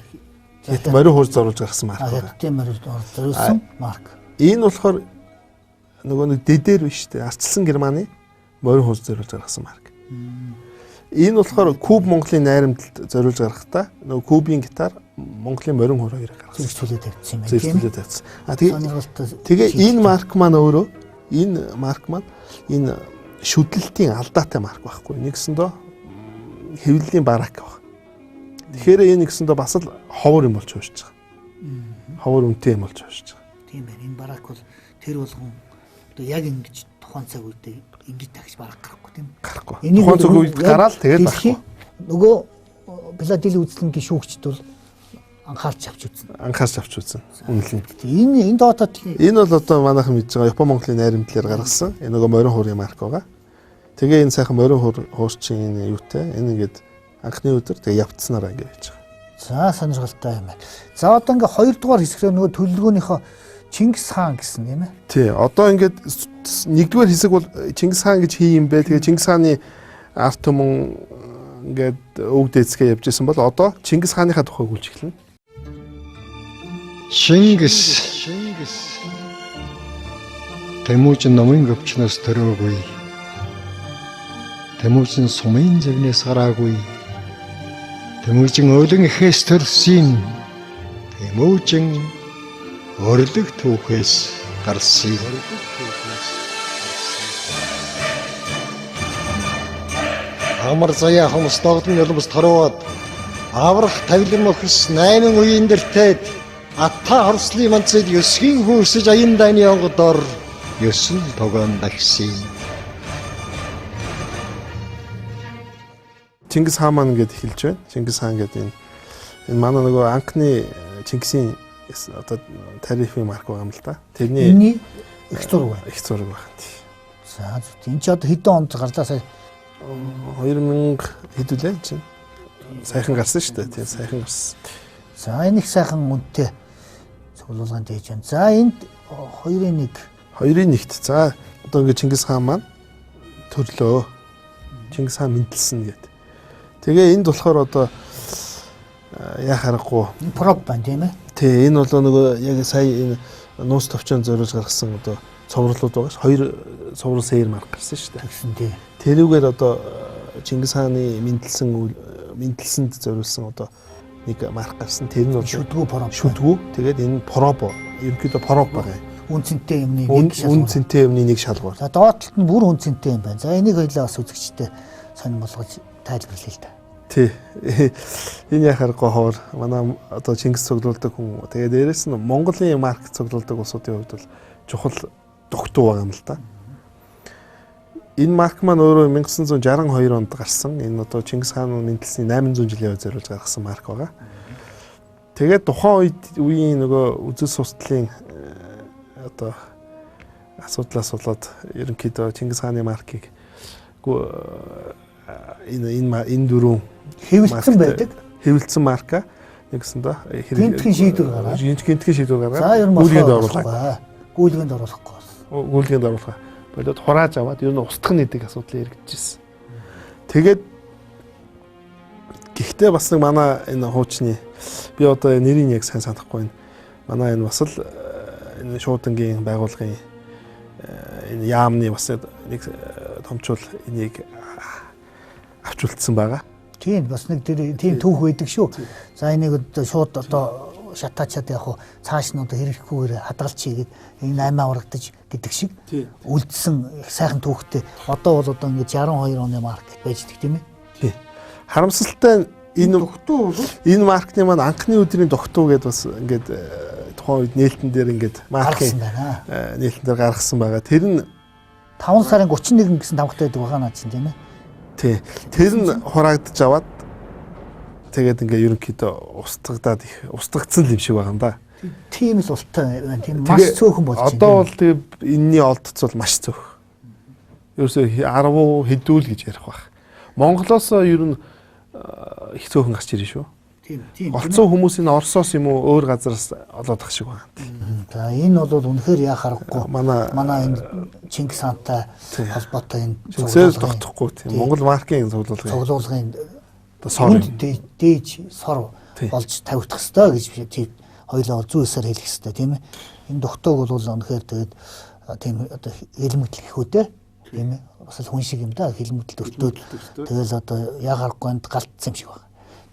Хятад морин хуур зориулж гаргасан марк. Хятадын морин хуур зориулсан марк. Энэ болохоор нөгөө нэг дэдэр биш үү? Арчилсан Германы морин хуур зориулж гаргасан марк. Энэ болохоор Куб Монголын найрамдалд зориулж гаргахдаа нөгөө Кубын гитар Монголын морин хуур хоёрыг гаргасан. Зэрэгцүүлээ тавьсан юм байна. Зэрэгцүүлээ тавьсан. А тэгээ энэ марк маань өөрөө энэ марк маань энэ шүдлэлтийн алдаатай марк байхгүй. Нэгсэндөө хэвлэлийн барак баг. Тэгэхээр энэ гэсэндээ бас л ховор юм болж хуурч байгаа. Ховор үнэтэй юм болж хуурч байгаа. Тийм байна. Энэ барак бол тэр болгон одоо яг ингэж тухайн цаг үедээ ингэж дахиж барак гарахгүй тийм үү? Гарахгүй. Тухайн цаг үед гараал тэгээд байхгүй. Нөгөө Филадели үзлэнгийн шүүгчд бол анхаарч авч үзсэн. Анхаарч авч үзсэн. Үнэлэн. Энэ доотод энэ бол одоо манайхан мэдж байгаа Япон Монголын найрамдлаар гаргасан. Энэ нөгөө морин хуурын марк байгаа. Тэгээ энэ сайхан морин хуурчин энэ юутай энэ ингээд анхны өдөр тэгээ явцсанараа ингэ байж байгаа. За сонирхолтой юм байна. За одоо ингээ 2 дугаар хэсгээр нөгөө төлөвлөгөөнийхөө Чингис хаан гэсэн тийм ээ. Тий. Одоо ингээд нэгдүгээр хэсэг бол Чингис хаан гэж хий юм бэ. Тэгээ Чингис хааны ард түмэн ингээд өвөг дээдсгээ явж исэн бол одоо Чингис хааныхаа тухайг үлж эхэлнэ. Чингис Тэмүүжин номын өвчнөөс төрөөгүй. Тэмүүжин сумын зэвнээс гараагүй. Тэмүүжин өөлөн эхээс төрсөн. Тэмүүжин өрлөг түүхээс гарсан. Амар заяа хомс догдон нулимс тороод аврах тавилан өхс 8 үеийн дэртэд ата хорслын манцыг 9-ийн хүүсэж аян дайны онгодоор 9 тогоон дахсан. Чингис хаан маань ингээд эхэлж байна. Чингис хаан гэдэг энэ манай нөгөө анхны Чингисийн одоо тарифын марк байгаа юм л да. Тэрний Энэний их зураг байна. их зураг байна. Тий. За зү. Энэ чи одоо хэдэн онд гарлаа сая 2000 хэдүүлээ чинь. Сайхан гарсан шүү дээ. Тийм сайхан гарсан. За энэ их сайхан үнэтэй цуглуулгын дээж байна. За энд 2-1 2-1-т. За одоо ингээд Чингис хаан маань төрлөө. Чингис хаан мэндэлсэн гэдэг. Тэгээ энд болохоор одоо яа харахгүй. проб байна тийм ээ. Тий, энэ бол нөгөө яг сая энэ нууц товчоон зориулж гаргасан одоо цувралууд байгаа ш. Хоёр цуврал сэр марк гарсан шүү дээ. Тэгсэн тий. Тэрүүгээр одоо Чингис хааны мэндэлсэн мэндэлсэнд зориулсан одоо нэг марк гарсан. Тэр нь бол Шүдгүү проб. шүдгүү. Тэгээд энэ пробо. Ерөнхийдөө проб байгаа. Үн цэнтэй юмны нэг шалгуур. Үн цэнтэй юмны нэг шалгуур. За доод талд нь бүр үн цэнтэй юм байна. За энийг хоёлаа бас үзэгчтэй сонир болгож тайлбарлая л да. Тий. Энэ яхаар ховор манай одоо Чингис цуглуулдаг хүн. Тэгээ дээрэс нь Монголын марк цуглуулдаг улсуудын хувьд бол чухал догтуу байгаа юм л да. Энэ марк маань өөрөө 1962 онд гарсан. Энэ одоо Чингис хаан мэндэлсний 800 жилийн үед зориулж гаргасан марк байгаа. Тэгээд тухайн үед үеийн нөгөө үзэл суртлын одоо асуудлаас болоод ерөнхийдөө Чингис хааны маркийг энэ энэ энэ дөрөв Хэвлэлсэн байдаг. Хэвлэлсэн марка нэгсэндээ Гинтхэн шийдвэр гаргаад. Гинтхэн шийдвэр гаргаад За ер нь гүйлгээнд оруулаа. Гүйлгээнд оруулахгүй. Гүйлгээнд оруулах. Болоод хурааж аваад ер нь устгах нэгдэг асуудал яригдчихсэн. Тэгээд гэхдээ бас нэг манай энэ хуучны би одоо нэрийг яг сайн санахгүй байна. Манай энэ бас л энэ шуудангийн байгууллагын энэ яамны бас нэг томчул энийг авч үлдсэн байгаа. Тийм бас нэг тэр тийм түүх байдаг шүү. За энийг одоо шууд одоо шатаачаад яг хуу цааш нь одоо хэрэгхгүйгээр хадгалчихъя гэд энэ 8 аврагдаж гэдэг шиг үлдсэн их сайхан түүхтэй. Одоо бол одоо ингэ 62 оны марк байж дэх тийм ээ. Тий. Харамсалтай энэ Догтуу бол энэ маркны маань анхны өдрийн догтуу гэдээ бас ингээд тухайн үед нээлтэн дээр ингээд гаргасан маркийн байна. нээлтэн дээр гаргасан байгаа. Тэр нь 5 сарын 31 гэсэн тамгатай байдаг байгаа наа чинь тийм ээ. тий. Тэр нь хураагдаж аваад тэгээд ингээ ерөнхийдөө устгагдаад их устгагдсан л юм шиг байгаа юм да. Тийм л ултай байна тийм маш цөөхөн болж байна. Одоо бол тэгээ энэний олдц бол маш цөөх. Ерөөсөө 10 хэдүүл гэж ярих байх. Монголоос ер нь их цөөхөн гарч ирнэ шүү. Тийм тийм. Голцсон хүмүүс энэ Оросоос юм уу өөр газараас олоод ах шиг байна. За энэ бол үнэхээр яа харахгүй. Манай энэ Чингис хаантай холбоотой энэ Чингисээр тогтохгүй тийм Монгол маркийн цуглуулгын цуглуулгын одоо сор юм. дээж сор Тий. болж тавигдах ёстой гэж би тийм хоёлоо зүй ёсоор хэлэх ёстой тийм ээ. Энэ догтоог бол үнэхээр тэгээд тийм одоо хэлмэгдэл гэх үү те тийм ээ. Бас л хүн шиг юм да хэлмэгдэл өртөөд тэгэл одоо яа харахгүй энд галтсан юм шиг байна.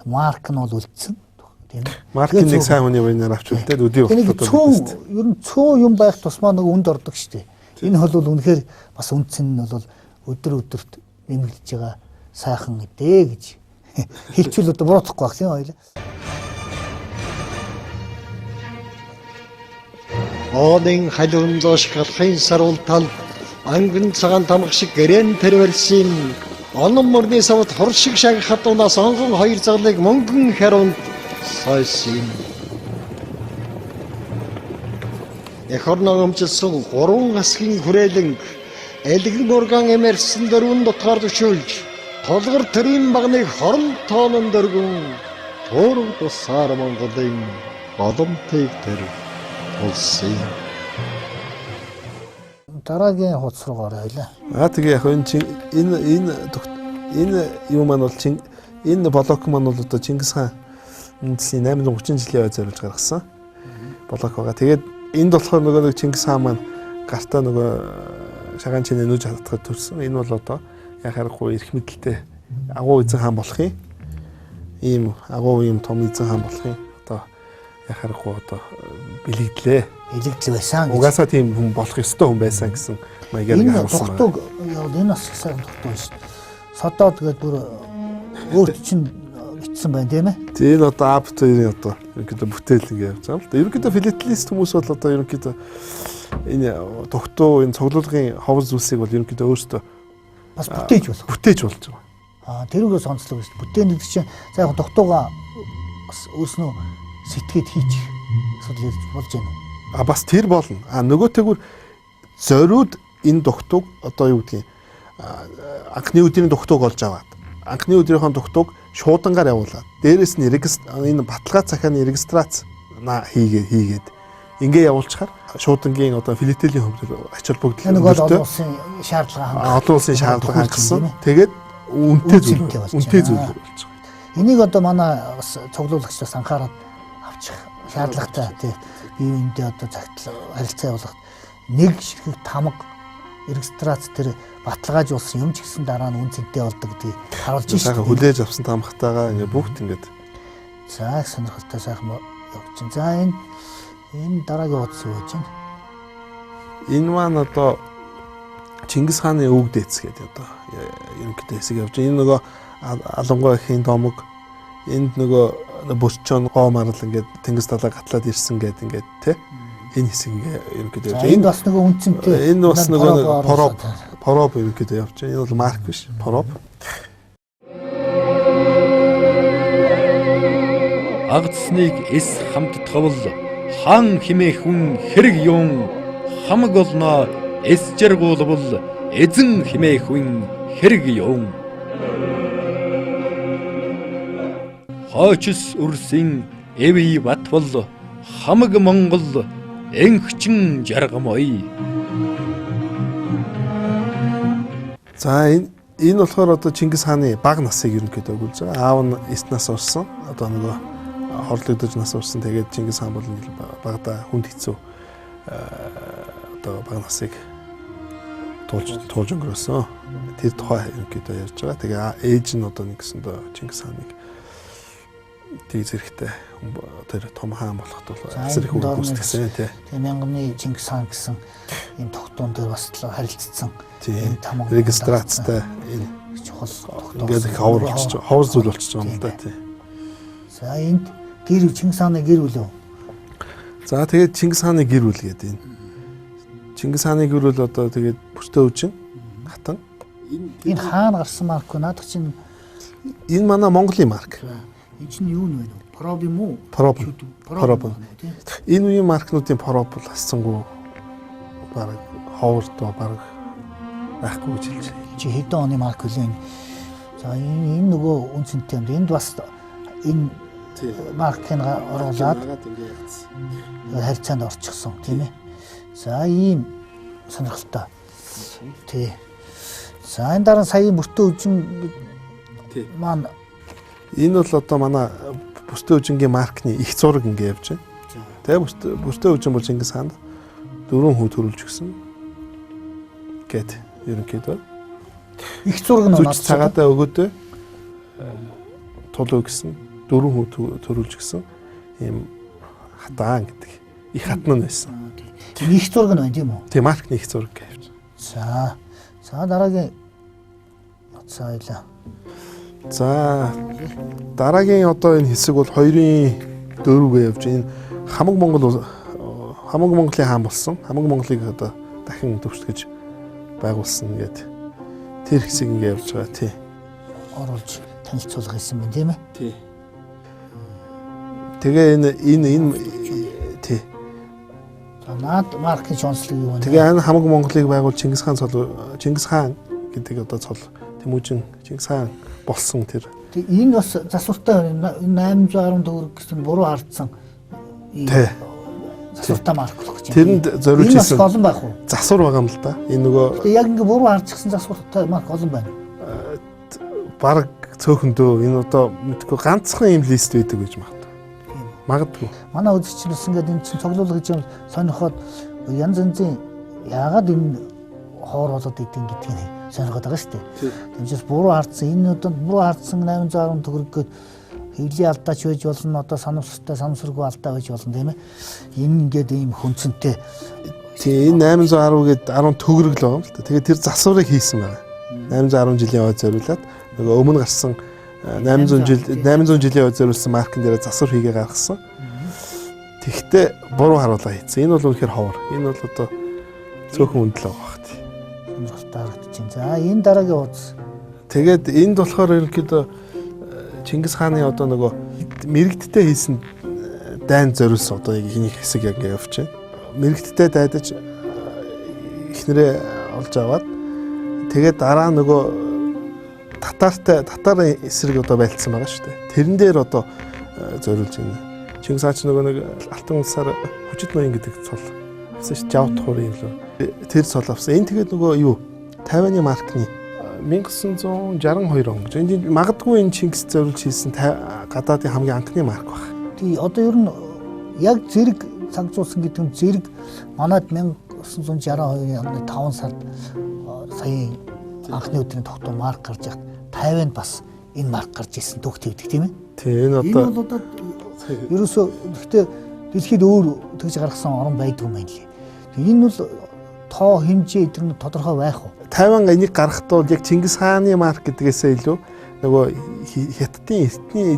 Марк нь бол үлдсэн тийм ээ. Маркийн нэг сайн хүний буйнаар авч үлдээд өдий Тэгээ нэг болтод цөөн ер нь цөөн юм байх тусмаа нэг үнд ордог шүү дээ. Энэ бол үнэхээр бас үндсэн нь бол өдөр өдөрт нэмэгдэж байгаа сайхан эдээ гэж хэлчихвэл одоо буруутахгүй байх тийм хоёлаа. Оонын халуун зоош галхын саруул тал ангин цагаан тамга шиг гэрээн тэрвэрсэн онон мөрний савд хор шиг шаг хатуунаас онгон хоёр заглыг мөнгөн харунд сойсон. Эх орноо өмжилсөн гурван асгийн хүрээлэн элгэн урган эмэрсэн дөрвөн дутгаар төшөөлж тулгар төрийн багныг хорон тоонон дөргөн Туураг тусаар Монголын боломтыг тэр тулсан. Дараагийн хуудас руу орё лээ. Аа тэгээ яг энэ энэ энэ энэ юу маань бол энэ блок маань бол одоо Чингис хаан үндэсний 830 жилийн ой зориулж гаргасан блок байгаа. Тэгээд энд болохоор нөгөө нэг Чингис хаан маань гартаа нөгөө шагаан чинээ нүүж хатгахад төрсөн. Энэ бол одоо яг харахгүй эрх мэдэлтэй агуу эзэн хаан болох юм. Ийм агуу ийм том эзэн хаан болох юм. Одоо яг харахгүй одоо бэлэгдлээ. Бэлэгдэл байсан гэж. Угаасаа тийм хүн болох ёстой хүн байсан гэсэн маягаар ингэ харуулсан. Энэ дугтуг энэ бас их сайхан дугтуг шүү дээ. Содоод тэгээд бүр өөрт чинь бичсэн байна тийм ээ. Тийм энэ одоо ап хоёрын одоо ерөнхийдөө бүтээл ингэ явж байгаа юм л да. Ерөнхийдөө филателист хүмүүс бол одоо ерөнхийдөө энэ дугтуу энэ цуглуулгын ховор зүйлсийг бол ерөнхийдөө өөрсдөө бас бүтээж болох. Бүтээж болж байгаа. Аа тэрүүгээс онцлог шүү дээ. Бүтээн гэдэг чинь за яг дугтуугаа бас өөрснөө сэтгээд хийчих асуудал ярьж болж байна уу? А бас тэр болно. А нөгөө тэгвэр зориуд энэ дугтууг одоо юу гэдгийг анхны өдрийн дугтууг олж аваад анхны өдрийнхөө дугтууг шуудангаар явуулаад дээрэс нь энэ баталгаа захааны регистрац хийгээд ингээ явуулчихаар шуудангийн одоо филателийн хувьд ач холбогдол өндөр олон улсын шаардлага хангах олон улсын шаардлага хангасан. Тэгээд үнэтэй зүйл болж байгаа. Энийг одоо манай бас цуглуулагч бас анхаарал авчих шаардлагатай тий. Бие биендээ одоо цагтл харилцаа явуулахад нэг ширхэг тамга регистрац тэр баталгаажуулсан юм ч гэсэн дараа нь үн цэнтэй болдог гэдгийг харуулж байна. Сайхан хүлээж авсан тамгатайгаа ингээ бүгд ингээд за их сонирхолтой сайхан явж чинь. За энэ дараагийн хуудас юу гэж байна? Энэ маань одоо Чингис хааны өвөг дээдс гэдэг одоо ерөнхийдөө хэсэг явж байна. Энэ нөгөө Алангуй эхийн домог энд нөгөө бөрчөн гоо марал ингээд тэнгис талаа гатлаад ирсэн гэдэг ингээд тэ энэ хэсэг ингээ ерөнхийдөө явж байна. Энд бас нөгөө үнцэнтэй энэ бас нөгөө проб ерөнхийдөө явж байна. Энэ бол марк биш, проб. Агцсныг эс хамттхавл хан химээх хүн хэрэг юун хамаг олноо эс жаргуулбал эзэн химээх хүн хэрэг юун. Хойчс үрсийн эвий батвал хамаг Монгол энхчин жаргамой. За энэ болохоор одоо Чингис хааны бага насыг ерөнхийдөө өгүүлж байгаа. Аав нь 9 нас урсан. Одоо нөгөө хорлогдож нас урсан. Тэгээд Чингис хаан бол багада хүнд хэцүү одоо бага насыг туулж өнгөрөөсөн. Тэр тухай ерөнхийдөө ярьж байгаа. Тэгээ ээж нь одоо нэгсэндээ Чингис хааныг тэг зэрэгтэй тэр том хаан болоход бол асар их үр гүйцэтгсэн тий. Тэгээ мянганы Чингис хаан гэсэн энэ тогтуун дээр бас харилцсан. Энэ тамга регистрацтай энэ чухал тогтуу. Ингээд их ховор болчих, ховор зүйл болчихж байгаа юм да тий. За энд гэр Чингис хааны гэр бүл үү? За тэгээд Чингис хааны гэр бүл гэдэг энэ. Чингис хааны гэр бүл одоо тэгээд Бүртөө үжин хатан. Энэ хаана гарсан марк вэ? Наадах чинь энэ манай Монголын марк. Энэ чинь юу нь вэ? Проб юм уу? Проб. Энэ үеийн маркнуудын проб бол асцсангүй бараг ховордоо бараг байхгүй гэж хэлж байна. Чи хэдэн оны марк вэ? За энэ нөгөө үн цэнтэй юм. Энд бас энэ маркийг оруулаад харьцаанд орчихсон тийм ээ. За ийм сонирхолтой. Тий. За энэ дараа сая Бүртөө үжин маань энэ бол одоо манай Бүртөө үжингийн маркны их зураг ингэ явж байна. Тэгээ Бүртөө үжин бол Чингис хаанд 4 хүү төрүүлж өгсөн гэт ерөнхийдөө. Их зураг нь зүж цагаатаа өгөөдөө тулуу гэсэн 4 хүү төрүүлж өгсөн ийм хатаан гэдэг их хатан нь байсан. Энэ их зураг нь байна тийм үү? Тийм маркны их зураг гэж. За. За дараагийн цаалаа. За дараагийн одоо энэ хэсэг бол 2-ын 4-гээ явж энэ хамаг Монгол хамаг Монголын хаан болсон. Хамаг Монголыг одоо дахин төвчгөж байгуулсан гэдэг тэр хэсэг ингэ явж байгаа тий. Оруулж танилцуулга хийсэн байна тийм ээ? Тий. Тэгээ энэ энэ энэ тий. За наад маркийн онцлог юу вэ? Тэгээ энэ хамаг Монголыг байгуул Чингис хаан цол Чингис хаан гэдэг одоо цол Тэмүүжин Чингис хаан болсон тэр Тэг энэ бас засвартай 810 төгрөг гэсэн буруу хардсан. Тий. Засвартай марк болох гэж байна. Тэрэнд зориулж Энэ бас хийсэн олон байх уу? засвар байгаа юм л да. Энэ нөгөө Тэг яг ингээ буруу хардчихсан засвартай марк олон байна. Бараг цөөхөндөө энэ одоо мэдгүй ганцхан юм лист байдаг гэж магадгүй. Магадгүй. Манай үзэгч бас ингээд энэ чинь цуглуулга гэж юм сонирхоод янз янзын яагаад энэ хоор болоод идэв гэдгийг сонирхоод байгаа шүү дээ. Тэмчээс буруу хардсан энэ одоо буруу хардсан 810 төгрөг гээд хэвлийн алдаач байж болно, одоо санамсартай санамсаргүй алдаа байж болно, тийм ээ. Энэ ингээд ийм хүнцэнтэй. Тий, энэ 810 гээд 10 төгрөг л байгаа юм л та. Тэгээд тэр засварыг хийсэн байна. 810 жилийн ой зориулаад нөгөө өмнө гарсан 800 жил 800 жилийн ой зориулсан маркан дээр засвар хийгээ гаргасан. Тэгтээ буруу харуулга хийсэн. Энэ бол үнэхээр ховор. Энэ бол одоо цөөхөн үнэлэл байгаа бах тий. Сонирхолтой харагдаж байна. За, энэ дараагийн хуудас. Тэгээд энд болохоор ерөнхийдөө Чингис хааны одоо нөгөө мэрэгдтэй хийсэн дайн зориулсан одоо нэг хэсэг яг ингэ явж байна. Мэрэгдтэй дайдаж эхнэрээ олж аваад тэгээд дараа нөгөө татартай татарын эсрэг одоо байлцсан байгаа шүү дээ. Тэрэн дээр одоо зориулж байна. Чингис хаан ч нөгөө нэг алтан улсаар Хүчит ноён гэдэг цол авсан шүү. Жавт хуурын юм лөө. Тэр цол авсан. Энэ тэгээд нөгөө юу Тайваны маркны 1962 он гэж. Энд магадгүй энэ Чингис зориулж хийсэн гадаадын хамгийн анхны марк баг. Тий, одоо ер нь яг зэрэг цагзуулсан гэдэг нь зэрэг манад 1962 оны 5 сард саяын анхны өдрийн тогтоо марк гарч яхад Тайванд бас энэ марк гарч ирсэн түүх твдэг, тийм ээ. Тий, энэ одоо Энэ бол одоо ерөөсөө гэхдээ дэлхийд өөр тэгж гаргасан орн байдгүй юм байна лээ. Энэ бол тоо хэмжээ эдгээр нь тодорхой байх уу? Тайван энийг гаргахад бол яг Чингис хааны марк гэдгээсээ илүү нөгөө Хятадын эртний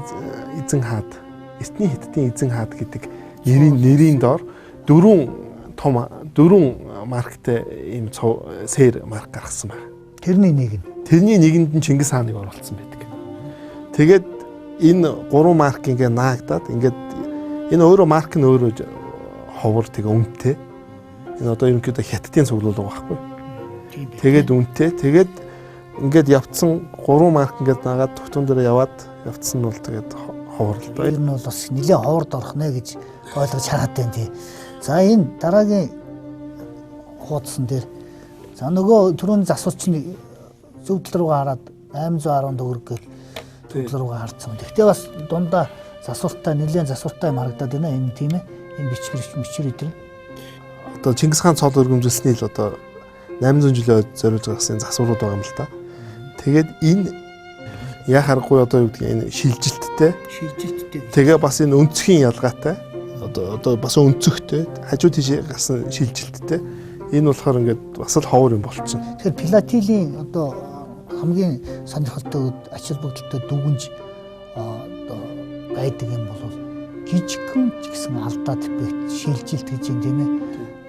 эзэн хаад, эртний Хятадын эзэн хаад гэдэг нэрийн доор дөрвөн том дөрвөн марктай ийм сэр марк гаргасан байна. Тэрний нэг нь. Тэрний нэгэнд нь Чингис хааныг оруулсан байдаг. Тэгээд энэ гурван марк ингээ наагдаад ингээд энэ өөрөө марк нь өөрөө ховор тэгээ үнэтэй. Энэ одоо ерөнхийдөө Хятадын цуглуулга байхгүй. Тэгээд үнэтэй. Тэгээд ингээд явцсан гурван марк ингээд наагаад тогтун дээр яваад явцсан нь бол тэгээд ховор л доо. Тэр нь бол бас нэлээд ховорд орох нэ гэж ойлгож хараад байна тий. За, энэ дараагийн хуудсан дээр за нөгөө түрүүний засвар чинь зөв тал руугаа хараад 810 төгрөг гэж зөв тал руугаа харцсан. Гэхдээ бас дундаа засвартай нэлээд засвартай юм харагдаад байна. Энэ тийм ээ. Энэ бичгэр мичэр эдэр. Одоо Чингис хаан цол өргөмжилсний л одоо 800 жилийн зориулж гаргасан засварууд байгаа юм л та. Тэгээд энэ яа харахгүй одоо юу гэдгийг энэ шилжилттэй. Шилжилттэй. Тэгээ бас энэ өнцгийн ялгаатай. Одоо бас өнцөгтэй. Хажуу тийш гарсан шилжилттэй. Энэ болохоор ингээд бас л ховор юм болчихно. Тэгэхээр филателийн одоо хамгийн сонирхолтой ач холбогдолтой дүгнж одоо байдаг юм бол жижигхэн ч гэсэн алдаа дефект шилжилт гэж юм, тийм ээ.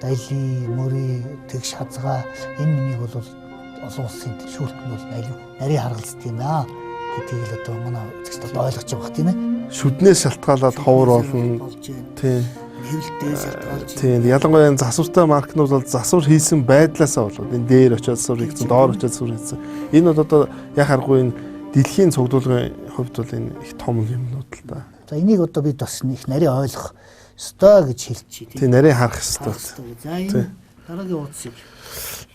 Дали, мөрий, тэгш хазгаа энэ миний бол олон улсын шүүлт нь бол нарийн харгалздаг юм аа гэдгийг л одоо манай үзэгчд одоо ойлгож байгаа бах, тийм ээ. Шүднээс шалтгаалаад ховор болно. Тийм. Хэвлэлтээс шалтгаалж. Тийм. Ялангуяа энэ засвартай маркнууд бол засвар хийсэн байдлаасаа болоод энэ дээр очиод засвар хийсэн, доор очиод засвар хийсэн. Энэ бол одоо яа харахгүй энэ дэлхийн цуглуулгын хувьд бол энэ их том юмнууд л да. За, энийг одоо бид бас их нарийн ойлгох ёстой гэж хэлчихье, тийм. Нарийн харах ёстой. За, энэ дараагийн хуудсыг.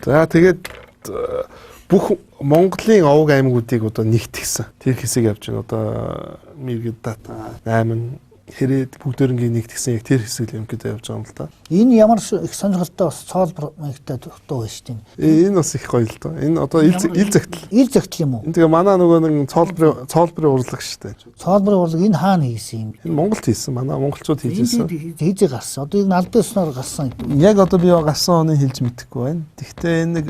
За, тэгээд бүх Монголын овог аймагуудыг одоо нэгтгсэн. Тэр хэсэг явж байна. Одоо Мэргэд дата 8 хэрэг бүгдээрнгийн нэгтгсэн яг тэр хэсэг л ерөнхийдөө явж байгаа юм л да. Энэ ямар их сонирхолтой бас цоол маягтай дуу байна шүү дээ. Энэ бас их гоё л доо. Энэ одоо ил загтал. Ил загтал юм уу? Энэ тэгээ манай нөгөө нэг цоолбрын урлаг шүү дээ. Цоолбрын урлаг энэ хаана хийсэн юм? Энэ Монголд хийсэн. Манай монголчууд хийж ирсэн. Хийзээ гарсан. Одоо энэ албан ёсноор гарсан. Яг одоо би гарсан оныг хэлж мэдэхгүй байна. Тэгвэл энэ нэг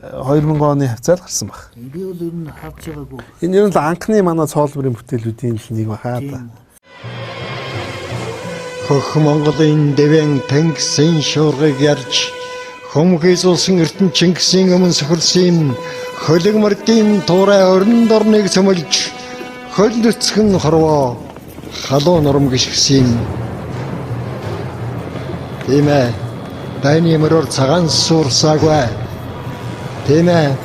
2000 оны хавцаар гарсан баг. Би бол ер нь харж байгаагүй. Энэ ер нь л анхны манай цоолбрын бүтээлүүдийн л нэг баха да. Хөх Монголын дэвэн Тэнгисийн шуургыг ярьж хөмхийс улсын Эрдэнэ Чингисийн өмнө сөхөрсөн юм хөлөг мөрдийн туурай орон дорныг цөмөлж хөл нүцгэн хорвоо халуун нурам гიშгсэн юм. Тийм ээ. Дайны мөрөөр цагаан суурсаагүй. Тийм ээ.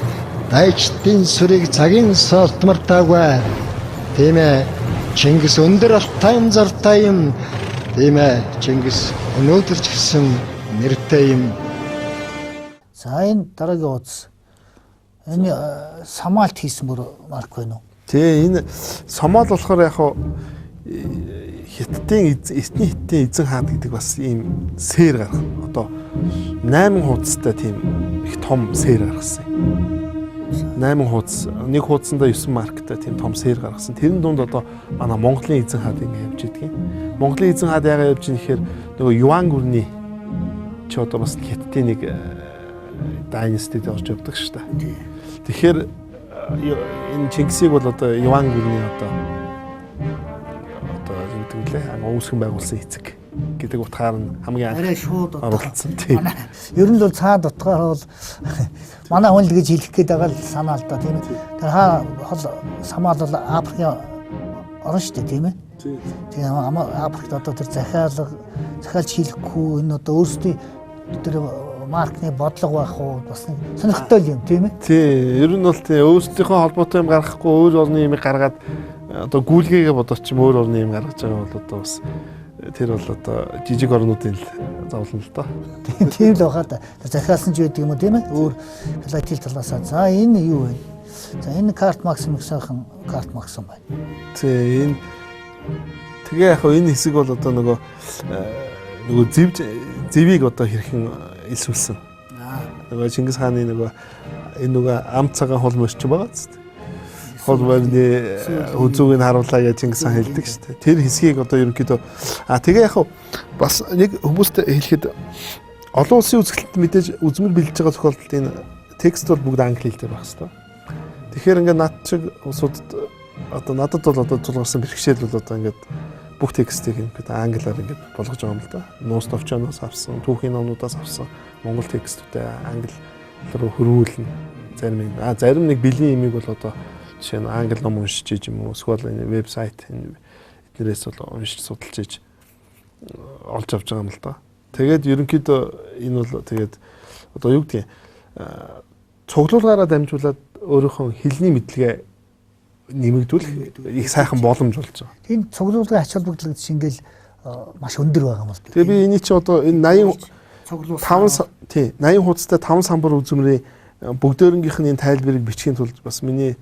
Дайчдын сүрийг цагийн соолт мартаагүй. Тийм ээ. Чингис өндөр алтай юм зартай юм. Тийм ээ. Чингис өнөөдөр ч гэсэн нэртэй юм. За энэ дараагийн хуудас. Энэ Сомалт хийсэн бүр марк байна уу? Тий, энэ Сомал болохоор яг хуу Хятадын эртний Хятадын эзэн хаан гэдэг бас ийм сэр гарах. Одоо 8 хуудастай тийм их том сэр гаргасан юм. 8 хуудас, нэг хуудсандаа 9 марктай тийм том сэр гаргасан. Тэрэн дунд одоо манай Монголын эзэн хаад ингэ явж идэг юм. Монголын эзэн хаад яагаад явж ийн гэхээр нөгөө Юан гүрний чи одоо бас Хятадын нэг дайнастид орж явдаг шүү дээ. Тэгэхээр энэ Чингисийг бол одоо Юан гүрний одоо юу гэдэг лээ үүсгэн байгуулсан эцэг гэдэг утгаар нь хамгийн арай шууд оруулсан. Тийм. Ер нь бол цаад утгаар бол манай хүн л гэж хэлэх гээд байгаа л санаа л да, тийм ээ. Тэр хаа хол Сомал бол Африкийн орн шүү дээ, тийм ээ. Тийм Африкт одоо тэр захиалж хийхгүй энэ одоо өөрсдийн тэр маркны бодлого байх уу бас нэг сонирхолтой юм, тийм ээ. Тийм, ер нь бол тийм өөрсдийнхөө холбоотой юм гаргахгүй өөр орны юм гаргаад одоо гүйлгээгээ бодож ч юм өөр орны юм гаргаж байгаа бол одоо бас тэр бол одоо жижиг орнуудын л зовлон л доо. Тийм л байхаа да. Тэр захиалсан ч байдаг юм уу, тийм ээ. Өөр филатил талаасаа. За энэ юу вэ? За энэ карт максим их сайхан карт максим байна. Тийм, энэ тэгээ яг энэ хэсэг бол одоо нөгөө зэвийг одоо хэрхэн илсүүлсэн. Нөгөө Чингис хааны нөгөө энэ нөгөө ам цагаан хул морь ч байгаа зү. Хул морины хүзүүг нь харуулаа гэж Чингис хаан хэлдэг шүү дээ. Тэр хэсгийг одоо ерөнхийдөө тэгээ яг бас нэг хүмүүст хэлэхэд олон улсын үзэсгэлэнт мэдээж үзмэр бэлдэж байгаа тохиолдолд энэ текст бол бүгд англи хэл дээр байх хэвээр. Тэгэхээр ингээд над шиг улсуудад одоо надад бол одоо тулгарсан бэрхшээл бол одоо ингээд бүх текстийг ингээд англиар ингээд болгож байгаа юм л да. Нуус товчооноос авсан, түүхийн номнуудаас авсан монгол текстүүдээ англи руу хөрвүүлнэ. Зарим юм. Зарим нэг бэлгийн имийг бол одоо жишээ нь англи ном уншиж иж юм уу эсвэл энэ вебсайт энэ эднэрээс бол уншиж судалж иж олж авч байгаа юм л да. Тэгээд ерөнхийдөө энэ бол тэгээд одоо юу гэдгийг цуглуулгаараа дамжуулаад өөрийнхөө хэлний мэдлэгээ нэмэгдүүлэх их сайхан боломж болж байгаа. Тийм цуглуулгын ач холбогдол гэж ингээл маш өндөр байгаа юм л. Тэгээ би энийг чи одоо энэ 85 тий 80 хуудастай 5 самбар үзмэрийн бүгдээрнгийнх нь энэ тайлбарыг бичгийн тулд бас миний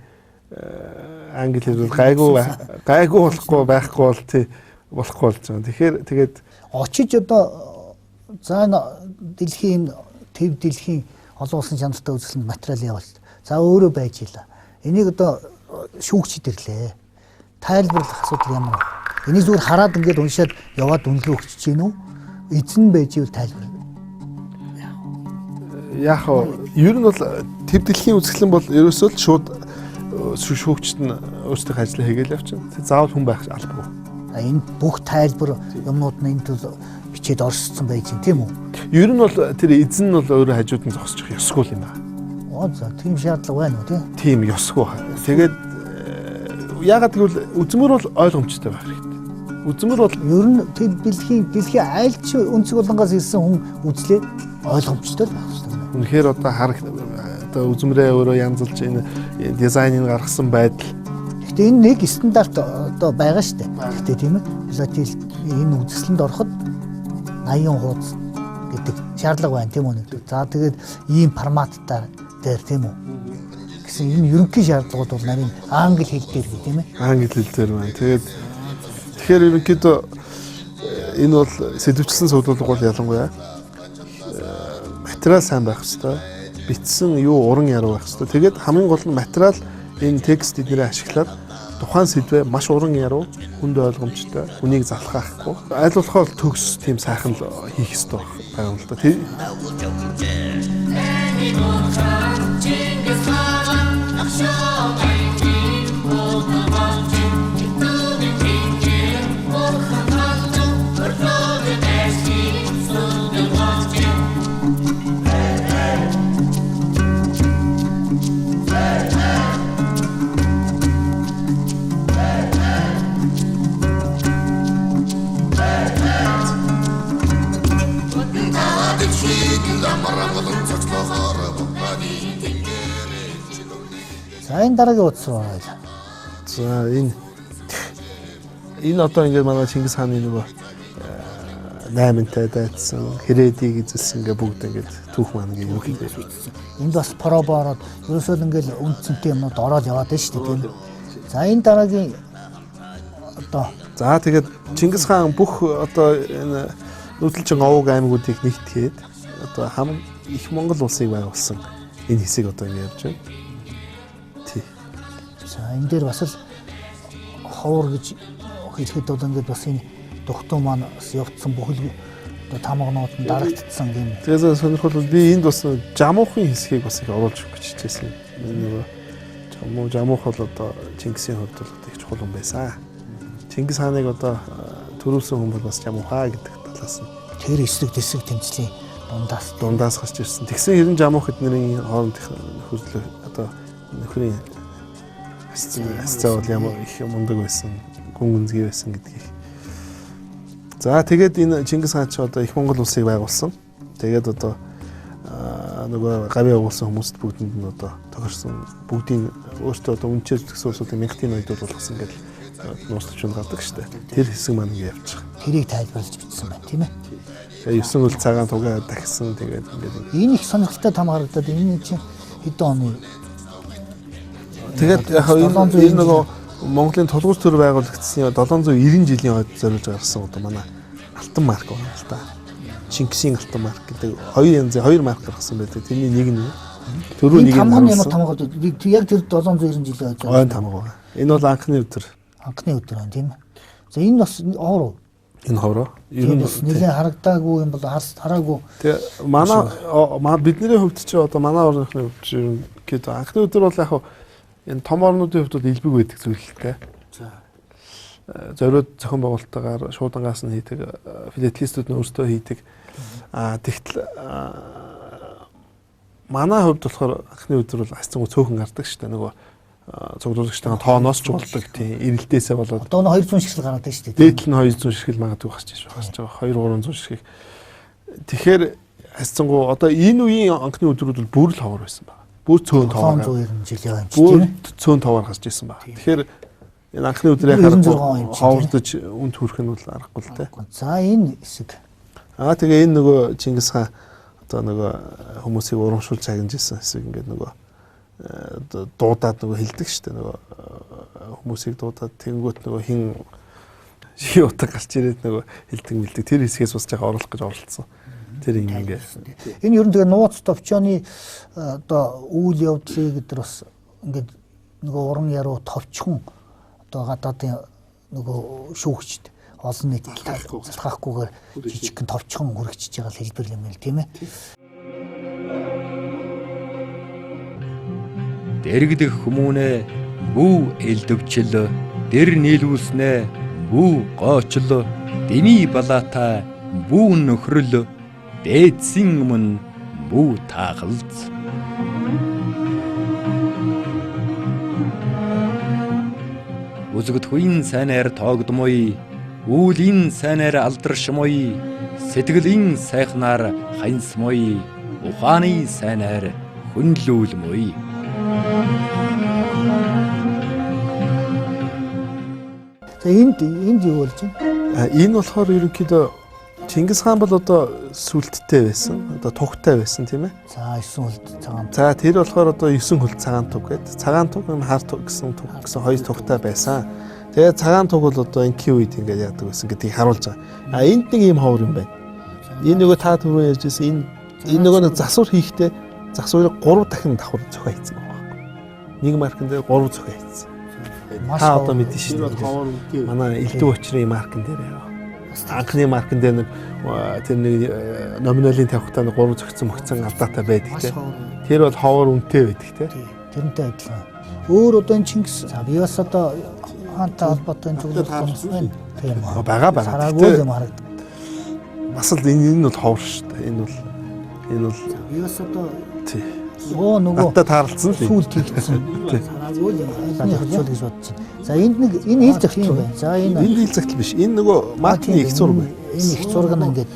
англи хэл бол гайгүй болохгүй байхгүй бол тий болохгүй болж байгаа. Тэгэхээр тэгээд очиж одоо за энэ дэлхийн төв дэлхийн олон улсын чанартай үзэсгэлэнт материал явуулт. За өөрөө байж ила. Энийг одоо шүүгчид ирлээ. Тайлбарлах асуудал ямар вэ? Энийг зүгээр хараад ингээд уншаад яваад үнэлгээ өгч чинь үү? Эзэн байж ивэл тайлбар. Яг ер нь бол төв дэлхийн үзэсгэлэн бол ерөөсөө л шууд шүүгчд нь өөрсдийнхөө ажлаа хийгээл явчихна. Заавал хүн байх албагүй. Энэ бүх тайлбар юмнууд нь энд бол бичээд оршсон байж чинь тийм үү? Ер нь бол тэр эзэн нь бол өөрөө хажууд нь зогсчих ёсгүй юм байна. Оо за тийм шаардлага байна уу тий? Тийм ёсгүй. Тэгээд яагаад гэвэл үзмэр бол ойлгомжтой байх хэрэгтэй. Үзмэр бол ер нь тэр дэлхийн аль ч өнцөг болонгоос ирсэн хүн үзлээ ойлгомжтой л байх хэрэгтэй. Үнэхээр одоо одоо үзмэрээ өөрөө янзалж энэ дизайныг гаргасан байдал. Гэхдээ энэ нэг стандарт одоо байгаа шүү дээ. Гэхдээ тийм ээ. Филатил энэ үзэсгэлэнд ороход 80 хуудас гэдэг шаардлага байна тийм үү? За тэгээд ийм форматтаар дээр тийм үү? Гэсэн энэ ерөнхий шаардлагууд бол нарийн англи хэл дээр гэх тийм ээ. Англи хэл дээр байна. Тэгээд тэгэхээр ерөнхийдөө энэ бол сэдвчлэн цуглуулга бол ялангуяа материал сайн байх хэвээр. Бичсэн юу уран яруу байх хэвээр. Тэгээд хамгийн гол нь материал энэ текст эднэрээ ашиглаад тухайн сэдвээ маш уран яруу, хүнд ойлгомжтой, хүнийг залхаахгүй. Аль болохоор төгс тийм сайхан л хийх ёстой байгаа юм л да. За энэ дараагийн утас руу оръё. За энэ Энэ одоо ингээд манай Чингис хааны нөгөө 8-тай дайцсан, Хэрээдийг эзэлсэн гэ бүгд ингээд түүх маань ингээд юу гэдэг. Энд бас пробо ороод ерөөсөө л ингээд үндсэнтэй юмнууд ороод яваад байна шүү дээ, тийм. За энэ дараагийн одоо за тэгээд Чингис хаан бүх одоо энэ нүүдэлчин овог аймагуудыг нэгтгэхэд одоо хам их Монгол улсыг байгуулсан энэ хэсэг одоо ингэ явж байна. Тий. За энэ дээр бас л ховор гэж хэлэхэд бол ингээд бас энэ дугтуу маань бас явцсан бүхэл одоо тамганууд нь дарагдсан юм. Тэгээд сонирхол би энд бас жамуухын хэсгийг бас их оруулж өгөх гэж хичээсэн. Нөгөө жамуух бол одоо Чингисийн хувьд бол их чухал хүн байсан. Чингис хааныг одоо төрүүлсэн хүн бол бас жамуухаа гэдэг талаас нь. Тэр эсрэг дэсэг тэмцлийн дундаас гарч ирсэн. Тэгсэн хэрэн жамуух эднэрийн хоорондын нөхөрлөл одоо нөхрийн хасцаа бол ямар их мундаг байсан, гүн гүнзгий байсан гэдгийг. За тэгээд энэ Чингис хаан ч одоо их Монгол улсыг байгуулсан. Тэгээд одоо нөгөө гавь явуулсан хүмүүст бүгдэнд нь одоо тохирсон бүгдийн өөртөө одоо үнчээр згсэн улсуудын мянгатын ноёдууд болгосон гэж нууцлж гардаг шүү дээ. Тэр хэсэг маань ингэ явж байгаа. Тэрийг тайлбарлаж бичсэн байна, тийм ээ. Тэгээ 9 үл цагаан тугаа дахисан тэгээд ингээд энэ их сонирхолтой там харагдаад энэ чинь хэдэн оны. Тэгээд яг энэ нөгөө Монголын тулгуур төр байгуулагдсны 790 жилийн хойд зориулж гаргасан одоо манай алтан марк байна л да. Чингисийн алтан марк гэдэг хоёр янзын хоёр марк гаргасан байдаг. Тэрний нэг нь түрүү нэг нь тамган ямар тамга яг тэр 790 жилийн хойд ойн тамга байна. Энэ бол анхны өдөр. Анхны өдөр байна, тийм ээ. За энэ бас ховор уу? Энэ ховроо. Ер нь нэлээд харагдаагүй юм бол хараагүй. Тэгээ манай бидний хувьд чи одоо манай орныхны хувьд чи ерөнхийдөө анхны өдөр бол яг энэ том орнуудын хувьд бол илбэг байдаг зүйл л дээ. За. Зориуд зохион байгуулалтаагаар шуудангаас нь хийдэг, филателистүүд нь өөрсдөө хийдэг. Аа тэгтэл манай хувьд болохоор анхны өдөр бол асцангуу цөөхөн гардаг шүү дээ. Нөгөө цуглуулагчтайгаа тооноос ч болдог, тийм эрэлтээсээ болоод одоо 200 ширхэл гараад байна шүү дээ. Дээдл нь 200 ширхэл магадгүй гарч байгаа. 2 300 ширхэг. Тэгэхээр асцангуу одоо энэ үеийн анхны өдрүүд бол бүр л ховор байсан байна. Бүр цөөн товоор 790 жилийн юм чи тийм ээ. Цөөн товоор гарч ирсэн байна. Тэгэхээр энэ анхны өдрийн харахгүй ховордож үн төрөх нь бол аргагүй л дээ. За энэ хэсэг. Аа тэгээ энэ нөгөө Чингис хаан одоо нөгөө хүмүүсийг урамшуулж чагнаж ирсэн хэсэг ингээд нөгөө дуудаад нөгөө хилдэг шүү дээ. Нөгөө хүмүүсийг дуудаад тэнгүүт нөгөө хин ши утга гарч ирээд нөгөө хилдэг мэлдэг тэр хэсгээс бас жаахан оруулах гэж оролцсон. Тэр юм ингээ. Энэ ер нь тэгээ нууц товчооны одоо үйл явдлыг гэдэг бас ингээд нөгөө уран яруу товчхон одоо гадаадын нөгөө шүүгчд олон нийт залхахгүйгээр жижигхэн товчхон хүрэгчж байгаа хэлбэр юм л тийм ээ. Дэрэгдэх хүмүүнээ бүү элдвчил, дэр нийлүүлснээ бүү гоочл, дэмий балаатай бүү нөхрөл, дээдсийн өмнө бүү таахалц. Үзэгдэхүйн сайнаар тоогдмой, үүлийн сайнаар алдаршмой, сэтгэлийн сайхнаар ханьсмой, ухааны сайнаар хүнлүүлмой. За энд юу болж байна? Энэ болохоор ерөнхийдөө Чингис хаан бол одоо сүлдтэй байсан, одоо тугтай байсан тийм ээ. За 9 хөлд цагаан. За тэр болохоор одоо 9 хөлд цагаан туг гэдэг. Цагаан туг, хар туг гэсэн туг гэсэн хоёр тугтай байсан. Тэгээд цагаан туг бол одоо инкийн үед ингээд яадаг байсан гэдгийг харуулж байгаа. А энд нэг ийм ховор юм байна. Энэ нөгөө та түрүү ярьж байсан энэ нөгөө нэг засвар хийхдээ засварыг 3 дахин давхар зохио хийсэн байгаа байхгүй. Нэг маркан дээр 3 зохио хийсэн. Та одоо мэдэн шүү дээ. Манай элдв учрын маркан дээр яа. Анхны маркан дээр нэг тэр нэг номиналын тавихтаа нэг 3 зөгцсөн мөгцөн алдаатай байдаг те. Тэр бол ховор үнэтэй байдаг те. Тэрнтэй адилхан. Өөр одоо энэ Чингис за би бас одоо хаантай холбоотой энэ зөвлөлт байна. Тийм үү. Бага бага. Сараагүй юм харагдав. Бас л энэ бол ховор шүү дээ. Энэ бол би бас одоо тий. Оо нөгөө надад таарлцсан л сүүлд хийгдсэн. Сараагүй юм харагдав гэж бодсон. За энд нэг энэ ил загтал байна. За энэ ил загтал биш. Энэ нөгөө маркны их зураг байна. Энэ их зураг нь ингээд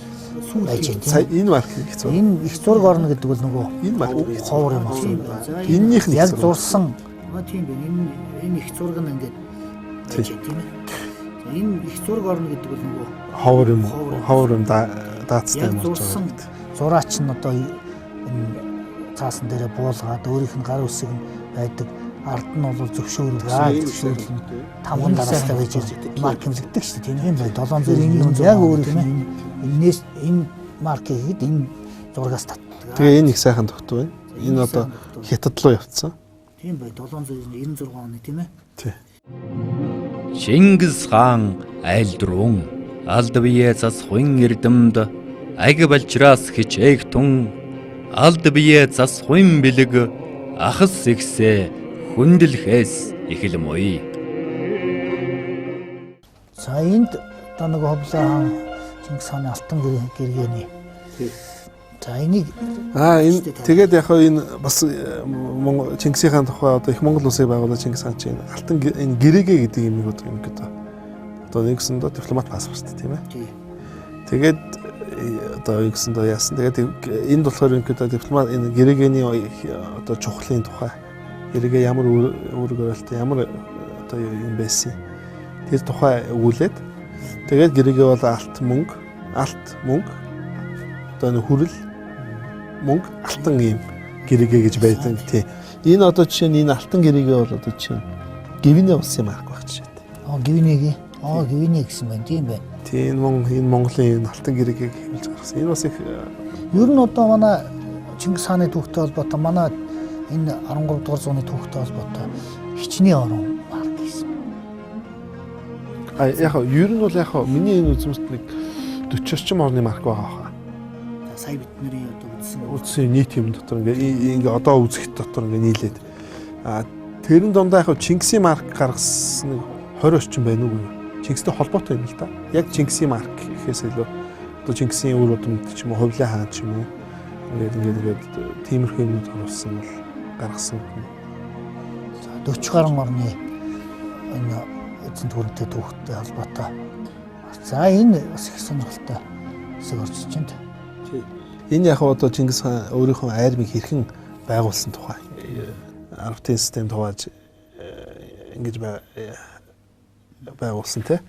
байж байна. Энэ маркны их зураг. Энэ их зураг орно гэдэг бол нөгөө энэ маркны их ховор юм байна. Эннийх нь яг зурсан. Тийм байна. Энэ их зураг нь ингээд байж байна тийм ээ. Энэ их зураг орно гэдэг бол нөгөө ховор юм, ховор юм даацтай юм болж байгаа. Зураач нь одоо энэ цаасан дээрээ буулгаад өөрийнх нь гар үсэг нь байдаг. Ард нь бол зөвшөөрөл тамган дараастай байж марк хэмжигддэг шүү дээ. Тийм бай. 790 яг өөрийнх нь энэс энэ маркийг хэд энэ зургаас татдаг. Тэгээ энэ их сайхан тогтов байна. Энэ одоо хятад руу явцсан. Тийм бай. 796 оны тийм ээ. Тий. Чингис хаан айлдрун алд бие засхуйн эрдэмд аг балчраас хичээх тун алд бие засхуйн бэлэг ахас ихсээ хүндлэхээс эхэлмөй. За энд одоо нэг Ховлоо хаан Чингис хааны алтан гэргээний. За энийг энэ тэгээд яг энэ бас Чингисийн хаан тухай одоо их Монгол улсыг байгуулсан Чингис хаан чинь алтан энэ гэрээгээ гэдэг юм уу юм гэдэг. Одоо нэгсэндээ дипломат паспорт тийм ээ. Тэгээд одоо нэгсэндээ яасан. Тэгээд энд болохоор ингээд дипломат энэ гэрээгээний одоо чухлын тухай гэрээгээ ямар үүрэг ойлтой ямар одоо юм байсан. Тэр тухай өгүүлээд тэгээд гэрээгээ бол алт мөнгө одоо нэг хүрэл мөнгө алтан ийм гэрээгээ гэж байдаг тий. Энэ одоо жишээ нь энэ алтан гэрээгээ бол одоо жишээ нь Гвинэ улсын марк байх жишээтэй. Гвинегийн. Гвинэ гэсэн байна тийм байна. Тий, энэ Монголын энэ алтан гэрээгийг хэвлж гаргасан. Энэ бас их ер нь одоо манай Чингис хааны түүхтэй холбоотой манай энэ 13 дугаар зууны түүхтэй холбоотой хичнээн орон марк гэсэн. Яг ер нь бол яг миний энэ үзмэрт нэг 40 орчим орны марк байгаа хаа. Сая бид нарын одоо үзсэн нийт юм дотор ингээ одоо үзэх дотор ингээ нийлээд тэрэн дундаа яг Чингисийн марк гаргасан нэг 20 орчим байна уу? Чингистэй холбоотой юм л да. Яг Чингисийн марк гэхээс илүү одоо Чингисийн үр удамд ч юм уу, Хувлаа хаан ч юм уу ингээд тиймэрхүү юмнууд оруулсан бол гаргасан. За 40 гаруй орны энэ эзэн түрэнтэй түүхтэй холбоотой. За энэ бас их сонирхолтой хэсэг орж ич байна. Энэ яг одоо Чингис хаан өөрийнхөө армийг хэрхэн байгуулсан тухай арвтын систем хувааж ингэж байгуулсан тий.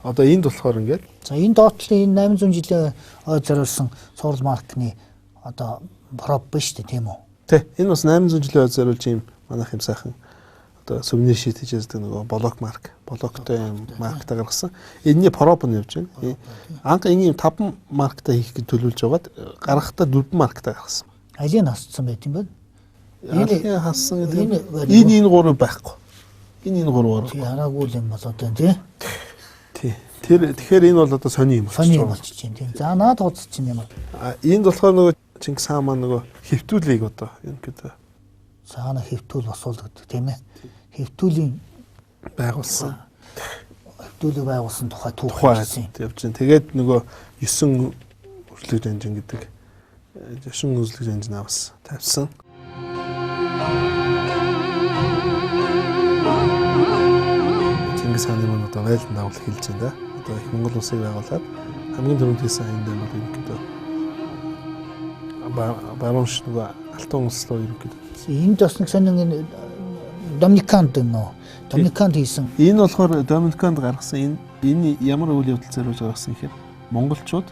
Одоо энд болохоор ингээд за энэ доотлын энэ 800 жилийн ой зориулсан цуврал маркны одоо проб биш үү тийм үү? Тий. Энэ бас 800 жилийн ой зориулж ийм манайх юм сайхан одоо сувенир шит хийж яадаг нөгөө блок марк, блоктой юм марктай гаргасан. Энэний проб нь явж байна. Анх энэ юм 5 марктай хийх гэж төлөвлөж байгаад гаргахтаа 4 марктай гаргасан. Алийг хассан байт юм бэ? Энэ хассан гэдэг. Энэ гурав байхгүй. Энэ гурав. Тий, хараагүй юм болоод байна тий. Тий. Тэр тэгэхээр энэ бол одоо сони юм болчих. Сони юм болчих чинь тийм. За наад хуудас чинь юм. Энд болохоор нөгөө Чингис хаан маань нөгөө хэвтүүлийг одоо ерөнхийдөө цаана хэвтүүл босуулдаг тийм ээ. Хэвтүүлийн байгуулсан. Хэвтүүлийг байгуулсан тухай түүх явж байна. Тэгээд нөгөө 9 өрлөг жанжин гэдэг 9 өрлөг жанжин авсан. Тавьсан. Чингис хааны маань одоо байлдан дагуул хэлж байна да. Одоо их Монгол улсыг байгуулад хамгийн түрүүнд хийсэн аян дээр бол ерөнхийдөө баруун ш нөгөө алтан улс руу ерөнхийдөө. Энд бас нэг сонин энэ Доминиканд нөө. Доминиканд хийсэн. Энэ болохоор Доминиканд гаргасан энэ ямар үйл явдал зориулж гаргасан гэхээр монголчууд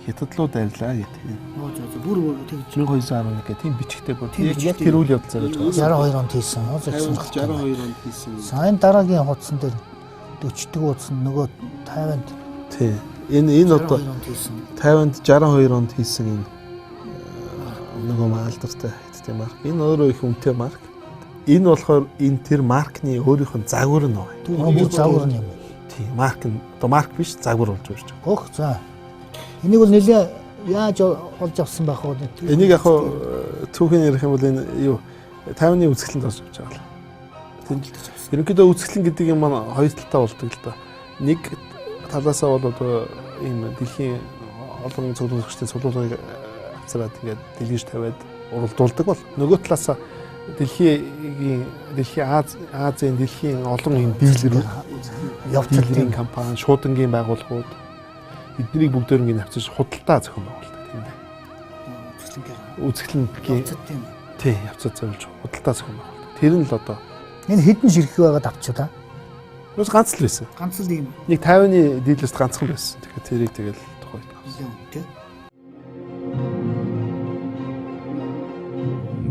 хятад руу дайрлаа гэдэг. Зөө бүр тэгж 1211 гэх тийм бичгтэй бүр яг тэр үйл явдал зориулж гаргасан. 62 онд хийсэн. 62 онд хийсэн. За энэ дараагийн хуудсан дээр 40 дэх хуудсан нөгөө Тайванд. Тий. Энэ одоо Тайванд 62 онд хийсэн энэ нөгөө алдартай хятадын марк. Энэ өөрөө их үнэтэй марк. Энэ болохоор энэ тэр маркны өөрийнх нь загвар нь байна. Бүр загвар нь юм уу? Тий, марк нь одоо марк биш загвар болж ирж байгаа. Ох за. Энийг бол нэлээ яаж олж авсан байх вэ? Энийг яг түүхийн ярих юм бол энэ юу Тайваны үзэсгэлэнт орж авч байгаа л. Ерөнхийдөө үзэсгэлэн гэдэг юм маань хоёр талтай болдог л да. Нэг талаасаа бол одоо ийм дэлхийн олон цуглуулагчдын цуглуулгыг авцраад ингээд дэлгэж тавиад уралдуулдаг бол нөгөө талаасаа дэлхийн Азийн дэлхийн олон ийм дийлэр явцлын компани, шуудангийн байгууллагууд эднийг бүгдээр ингээд авчиж худалдаа зохион байгуулдаг тийм дээ. Үзэсгэлэнгийн тий явцад зориулж худалдаа зохион байгуулдаг. Тэр нь л одоо энэ хэдэн ширхэг байгаад авчаа та. Нүс ганц л байсан. Ганц л ийм. Нэг 50-ны дийлэрт ганцхан байсан. Тэгэхээр тэрийг тэгэл тухайд авсан. Тий.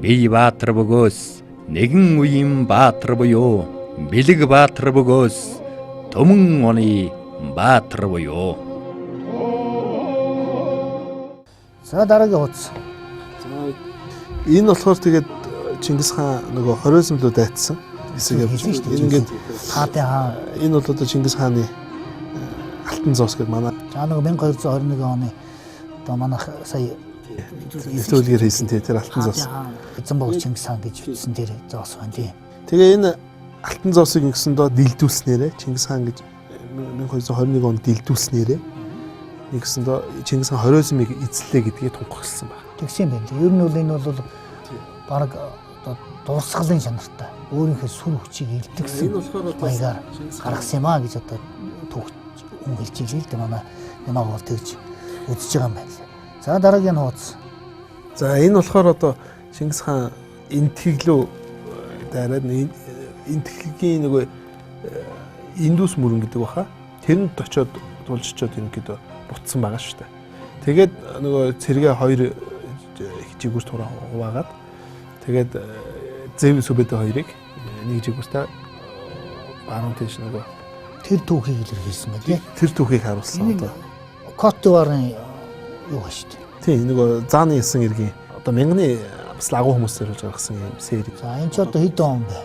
Бие Баатар бөгөөс нэгэн үеийн Баатар буюу Бэлэг Баатар бөгөөс Түмэн оны Баатар буюу. За дараагийн хуудас. За энэ болохоор тэгээд Чингис хаан нөгөө Хорезм руу дайтсан хэсэг явж Хэлсэн шүү дээ. байна. Энэ ингээд Хаадын хаан. Энэ бол одоо Чингис хааны Алтан зоос гэдэг манай За нөгөө 1221 оны одоо манайх сая нэвтрүүлгээр хийсэн тий тэр Алтан зоос. Эзэн бог Чингис хаан гэж бичсэн тэр зоос байна тий. Тэгээ энэ Алтан зоосыг ингэсэн доо дэлдүүлснээрээ Чингис хаан гэж 1221 онд дэлдүүлснээрээ нэгсэн доо Чингис хаан Хорезмыг эзлээ гэдгийг тунхагласан байна. Тэгсэн юм байна. Ер нь бол энэ бол баг одоо дурсгалын чанартай өөрийнхөө сүр хүчийг илтгэсэн маягаар гаргасан юм аа гэж одоо түүх хүн хэлж ийлээ л дээ, манай ямааг бол тэгж үзэж байгаа юм байна. За дараагийн хуудас. За энэ болохоор одоо Чингис хаан Энтхэг лөө дайраад Энтхэгийн нөгөө Индус мөрөн гэдэг баха. Тэрэнд очиод тулж очиод ерөнхийдөө бутсан байгаа шүү дээ. Тэгээд нөгөө цэргээ хоёр жигүүрт хуваагаад тэгээд Зэв Сүбэдэ хоёрыг нэг жигүүртээ баруун тийш нөгөө тэр түүхийг илэрхийлсэн байна тий. Тэр түүхийг харуулсан одоо. Кот д'Ивуарын юу ба шүү дээ. Тий нөгөө зааны 9 эргийн одоо мянганы бас агуу хүмүүс зориулж гаргасан юм сери. За энэ ч одоо хэдэн он бэ?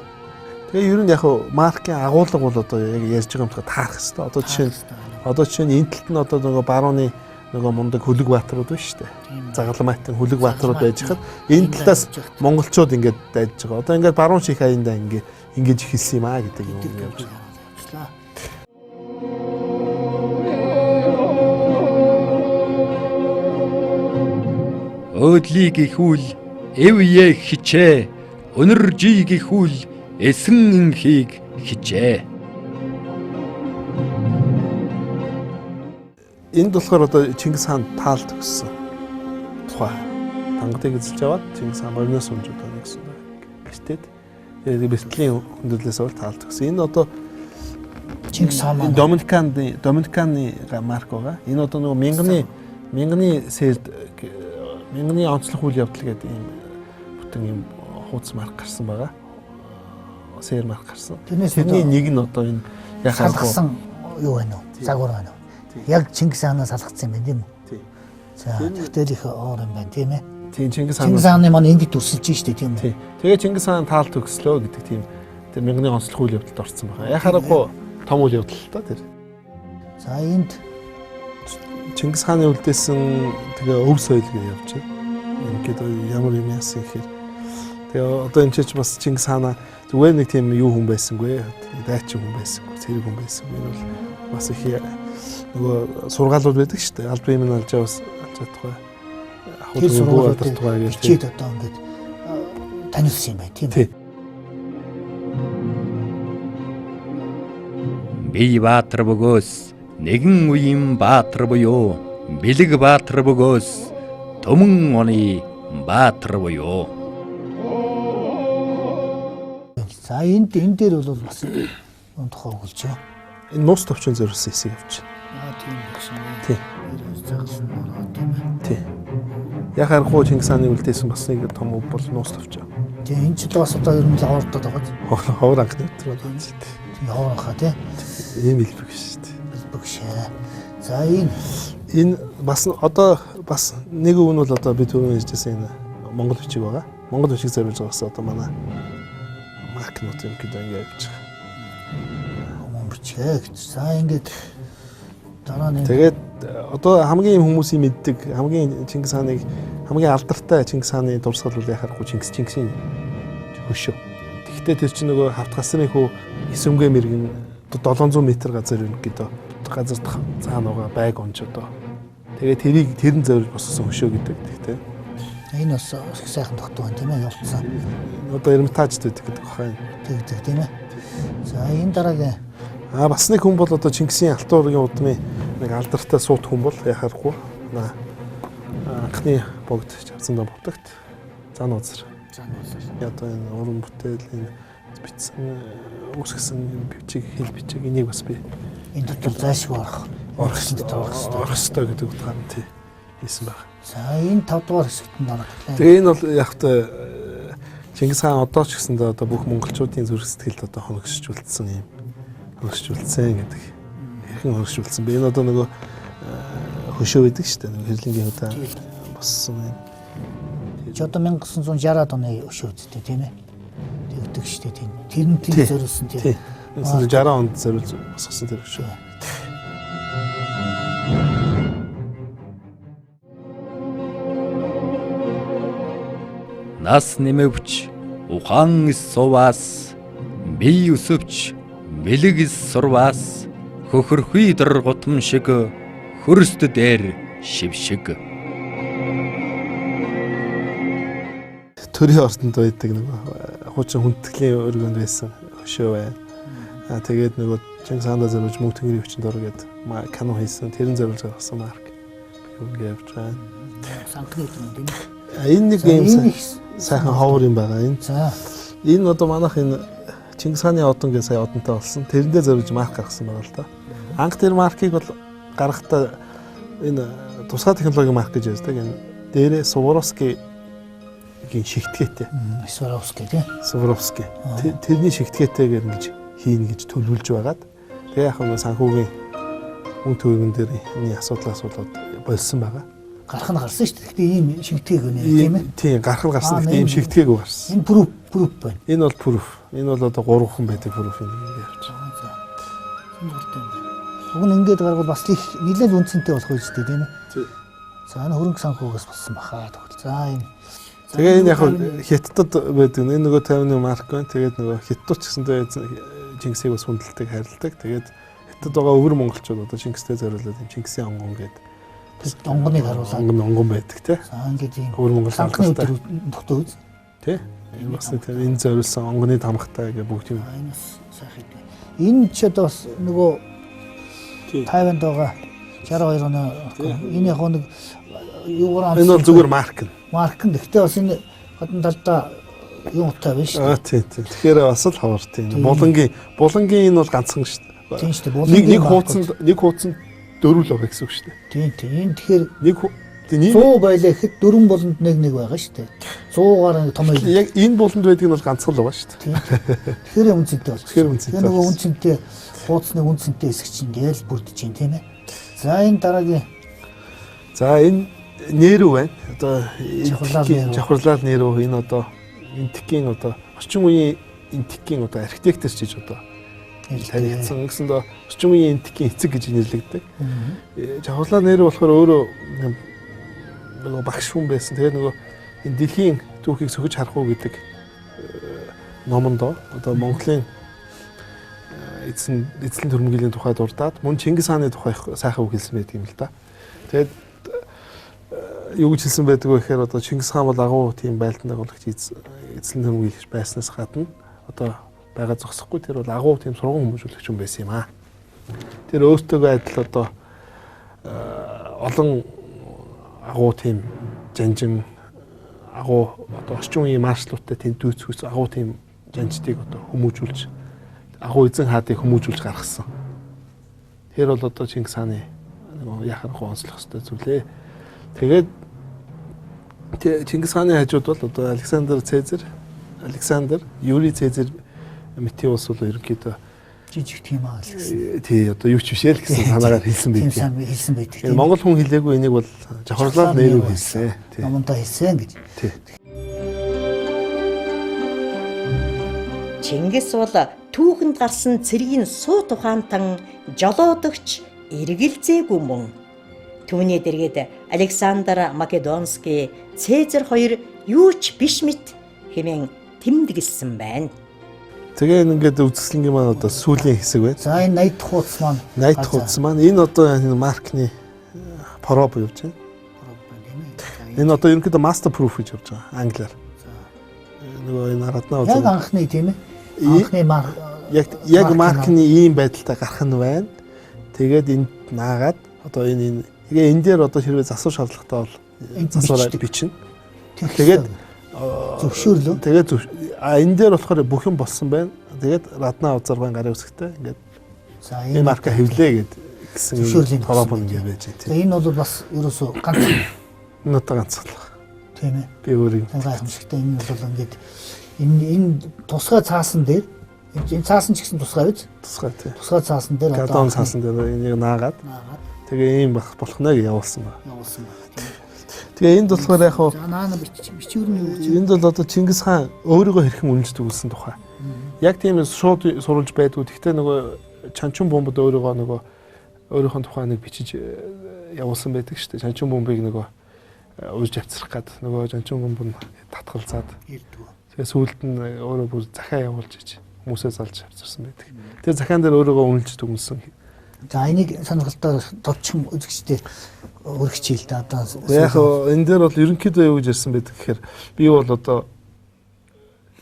Тэгээ ер нь яг маркийн агуулга бол одоо яг ярьж байгаа юмтай таарах хэвээр. Одоо жишээ нь энэ талд нь одоо нөгөө барууны нөгөө мундаг хөлөг бааtruуд байна шүү дээ. Загалмайтан хөлөг бааtruуд байж хад энэ талаас монголчууд ингээд дайдж байгаа. Одоо ингээд баруун ших аяндаа ингээд ингэж эхэлсэн юм аа гэдэг юм явж байгаа. Өөдлийг ихүүл эв е хичээ, өнөр жийг ихүүл эсэн инхийг хичээ. Энд болохоор одоо Чингис хаан таал төгссөн тухай. Тангадыг эзэлж аваад Чингис хаан борноос унж одоо нэгсэн бэртээд тэгээд бэртлийн хүндрэлээс бол таал төгссөн. Энэ одоо Чингис хаан маань Доминиканы марк байгаа. Энэ одоо нөгөө мянганы сэрд мянганы онцлог үйл явдал гэдэг ийм бүтэн ийм хуудас марк гарсан байгаа. Сэр марк гарсан. Тэрний нэг нь одоо энэ салгасан юу байна уу? Загвар байна уу? Яг Чингис хаанаас салгацсан юм байна тийм үү? Тий. За тэгтэл их оор юм байна тийм ээ. Тийм Чингис хаан. Чингис хааны маань ингэж дүрсэлж штэ тийм үү? Тий. Тэгээ Чингис хаан таал төгслөө гэдэг тийм тэр мянганы онцлог үйл явдалд орсон байна. Яг харахгүй том үйл явдал л та тэр. За энд Чингис хааны үлдээсэн тэгээ өв соёл гэж явж байна. Ингээд ямар юм яасан гэхээр тэгээ одоо энэ ч бас Чингис хаанаа зүгээр нэг тийм юу хүн байсангүй, дайчин хүн байсангүй, цэрэг хүн байсангүй. Энэ бол бас их нөгөө сургаалууд байдаг шүү дээ. Албан юм алж бас алж чадахгүй. Тэр сургуулиудыг бичээд одоо ингээд танилцсан юм байна тийм үү? Бие Баатар бөгөөс нэгэн үеийн Баатар буюу Бэлэг Баатар бөгөөс Түмэн оны Баатар буюу. За энд энэ дээр бол бас юм тухай өгүүлж байна. Энэ нуус товчон зориулсан хэсэг явж байна. Аа тийм гэсэн. Тий. Загалсан ороо тийм ээ. Тий. Яг харахгүй Чингис хааны үлдээсэн бас нэг том өв бол нуус товчон. Тий энэ ч бас одоо ер нь л ховордод байгаа. Ховор анхны өдөр байна. Тийм ховор анхаа тий. Ийм илбэг шүү дээ. Илбэг шээ. За энэ энэ бас одоо бас нэг өв нь бол одоо би түрүүн хэлжсэн энэ Монгол бичиг байгаа. Монгол бичиг зориулж гаргасан одоо манай маркнууд юм гэдэг ингэ явж байгаа. Монгол бичиг гэж. За ингээд дараа нь тэгээд одоо хамгийн хүмүүсийн мэддэг хамгийн Чингис хааныг хамгийн алдартай Чингис хааны дурсгал бол яхахгүй Чингисийн хөшөө. Тэгэхдээ тэр чинь нөгөө хавт гасрын хүү Эсвэнгэ мэрэгэн 700 м газар ерөнхийдөө газар цаана байгаа байг онж одоо. Тэгээд тэрийг тэрэн зориулж босгосон хөшөө гэдэг. Тэгтээ. Энэ бас их сайхан тогтоо байна тийм ээ явцсан. Одоо Эрмитажд байдаг гэдэг баха. Тэгдэг тийм ээ. За энэ дараагийн бас нэг хүн бол одоо Чингисийн алтан уургийн удмын нэг алдартай суут хүн бол яхахгүй. Анхны богд Чавцандан бовдогт зан узар. Одоо энэ уран бүтээл энэ Бичсэн үүсгэсэн бичиг, хэл бичиг энийг бас би энэ дотор зайлшгүй орох орох ёстой гэдэг утгаар нь тий хийсэн байна. За энэ 5 дугаар хэсэгт нь орох. Тэгээ энэ бол яг та Чингис хаан одоо ч гэсэндээ одоо бүх монголчуудын зүрх сэтгэлд одоо хоногшжүүлсэн юм. Хоногшжүүлсэн гэдэг. Хэрхэн хоногшжүүлсэн бэ? Энэ одоо нөгөө хөшөө байдаг шүү дээ. Нөгөө хэрлэнгийн удаа боссон юм. Чи одоо 1960-аад оны өшөө үсттэй тийм ээ. Тэгдэг шүү дээ тийм. Тэрнтэй зориулсан тийм. 1960 онд зориулж босгосон тэр өшөө. Нас нэмэвч ухаан эс суваас, бие өсөвч мэлэг эс сурваас, хөхөрхүй дорготом шиг хөрст дээр шившиг. Төрийн ордонд байдаг нөгөө хуучин хүндэтгэлийн өргөнд байсан хөшөө байна. Аа тэгээд нөгөө Чингис хаандаа зориулж мөнх тэнгэрийн хүчинд ор гээд кино хийсэн. Тэрэн зориулж гаргасан марк. Ингээ явж байна. Санхны өдөр юм тийм ээ. Энэ нэг юм сайхан ховор юм байгаа. Энэ. За. Энэ одоо манайх энэ Чингис хааны одон гэж сая одонтой болсон. Тэрэндээ зориулж марк гаргасан байгаа л да. Анх тэр маркийг бол гаргахдаа энэ тусгай технологийн марк гэж ярьдаг. Энэ дээрээ Суворовский шигтгээтэй. Суворовский тийм. Суворовский. Тэрний шигтгээтэйгээр ингэж хийнэ гэж төлөвлөж байгаад тэгээ яг нь санхүүгийн үн төвөгөн дээр энэ асуудлаас болоод болсон байгаа. Гарах нь гарсан шүү дээ. Гэхдээ ийм шигтгээг үнэ тийм ээ. Тийм, гарах нь гарсан. Гэхдээ ийм шигтгээгүй гарсан. Энэ proof байна. Энэ бол proof. Энэ бол одоо 3 хан байдаг proof юм ингэ явж байгаа. За. Сонирхолтой юм байна. Уг нь ингээд гаргавал бас их нэлээд үнцэнтэй болох үст дээ тийм ээ. Тийм. За энэ хөрөнгө санхүүгээс болсон баха. Тэгвэл за энэ Тэгээ энэ яг хятадд байдаг. Энэ нөгөө 51 марк байна. Тэгээд нөгөө хятадч гэсэндээ Чингисийг бас хүндэлдэг, хайрладаг. Тэгээд хятад байгаа өвөр монголчууд одоо Чингистэй зориулаад энэ Чингисийн онгон гэдэг онгоныг харуулаад онгон байдаг тий. За ингээд ийм өвөр монгол санхны өдөр тогтоо үз. Тий. Энэ бас тийм энэ зориулсан онгоны тамгатай гэх бүгд юм. Энэ бас сайхан юм. Энэ ч одоо бас нөгөө Тайванд байгаа 62 оны энэ яг нэг юугаар энэ бол зүгээр марк нь. Марк нь. Гэхдээ бас энэ гадна талдаа юм утаа байна шүү дээ. Аа тийм тийм. Тэгэхээр бас л ховор тийм. Булангийн энэ бол ганцхан шүү дээ. Тийм шүү дээ. Булангийн нэг хуудсанд 4 л байгаа гэсэн үг шүү дээ. Тийм тийм. Энэ тэгэхээр нэг 100 байлаа гэхэд 4 буланд нэг нэг байгаа шүү дээ. 100-аар том яг энэ буланд байдаг нь бол ганцхан л байгаа шүү дээ. Тийм. Тэгэхээр үнцэнтэй болж. Тэгэхээр үнцэнтэй. Нөгөө үнцэнтэй хууцны үнцэнтэй хэсэг чинь ингээл бүрдэж чинь тийм ээ. За энэ дараагийн За энэ Нэрүү байна. Одоо Жавхарлал Нэрүү энэ одоо Энтхийн одоо орчин үеийн Энтхийн одоо архитектор ч гэж одоо танигдсан. Ингэсэндээ орчин үеийн Энтхийн эцэг гэж нэрлэгддэг. Жавхарлал Нэрүү болохоор өөрөө нөгөө багш хүн байсан. Тэгээ нөгөө энэ дэлхийн түүхийг сөхөж харах уу гэдэг номондоо одоо Монголын эзлэн төрмгөлийн тухай дурдаад мөн Чингис хааны тухай сайхан үг хэлсэн байдаг юм л да. Тэгээд юу гэж хэлсэн байдаг вэ гэхээр одоо Чингис хаан бол агуу тийм байлдан дагуулагч эзлэн төрмгөөлөгч байснаас гадна одоо байгаа зогсохгүй тэр бол агуу тийм сурган хүмүүжүүлэгч хүн байсан юм аа. Тэр өөртөөгөө адил одоо олон агуу тийм жанжин агуу одоо орчин үеийн маршлуудтай тийм дүйцэхүйц агуу тийм жанждыг одоо хүмүүжүүлж агуу эзэн хаадыг хүмүүжүүлж гаргасан. Тэр бол одоо Чингис хааны нэг яхах онцлох ёстой зүйлээ. Тэгээд Чингис хааны хажууд бол одоо Александр Цезар, Александр, Юрий Цезар Метеус бол ерөнхийдөө жижиг тийм аа гэсэн. Тий, одоо юу ч биш ээ л гэсэн санаагаар хэлсэн Тийм байдаг. сайн хэлсэн байдаг. Энэ Монгол хүн хэлээгүй энийг бол Жавхарлал Нэрүү хэлсэн. Тий. Номондоо хэлсэн гэж. Тий. Чингис бол түүхэнд гарсан цэргийн суут ухаантан жолоодогч эргэлзээгүй мөн. Түүний дэргэд Александр Македонский, Цезар хоёр юу ч биш мэт хэмээн тэмдэглэсэн байна. Тэгээ энэ ингээд үзэсгэлэнгийн маань одоо сүүлийн хэсэг байна. За энэ 80 дахь хуудас маань 80 дахь хуудас маань энэ одоо энэ маркны проб явж байна. Энэ одоо ерөнхийдөө master proof гэж явж байгаа англиар. Нөгөө энэ раднаа Яг анхны тийм ээ. Анхны марк яг маркны ийм байдалтай гарах нь байна. Тэгээд энд наагаад одоо энэ тэгээ энэ дээр одоо хэрвээ засвар шаардлагатай бол засвараа бичнэ. Тэгээд зөвшөөрлөө. Тэгээд А энэ дээр болохоор бүх юм болсон байна. Тэгээд Радна Узарган гарын үсгтэй ингээд За энэ марка хэвлээ гэд гэсэн Зөвшөөрлийг торопон өгсөн ингээд байж За тийм. энэ бол бас ерөөсөө ганц Энэ одоо ганцхан. тийм ээ. Би өөр юм. Гайхамшигтай энэ бол ингээд энэ тусгай цаасан дээр энэ цаасан ч гэсэн тусгай биз? Тусгай тийм. Тусгай цаасан дээр Гадаан цаасан дээр энийг наагаад наагаад тэгээ ийм байх болох нэ гэж явуулсан байна. явуулсан байна. Тийм. Тэгээ энд болохоор яг хуу За наана бичвэр нь юу гэж энд бол одоо Чингис хаан өөрийгөө хэрхэн үнэлж төгөлсөн тухай. Яг тийм шууд сурулж байдгүй. Гэхдээ нөгөө Чанчун бомбод өөрийгөө нөгөө өөрийнхөө тухай нэг бичиж явуулсан байдаг шүү дээ. Чанчун бомбыг нөгөө ууж авчрах гад нөгөө Чанчун бомб нь татгалзаад ирдэг. тэгээ сүүлд нь өөрөө бүр захиа явуулж иж хүмүүсээ залж авчирсан байдаг. Тэгээ захиан дээр өөрийгөө үнэлж дүгнсэн. За энийг сонирхолтой товчхон үзэгчдээ өргөчий л да одоо. Яг энэ дээр бол ерөнхийдөө юу гэж ярьсан байдаг гэхээр би бол одоо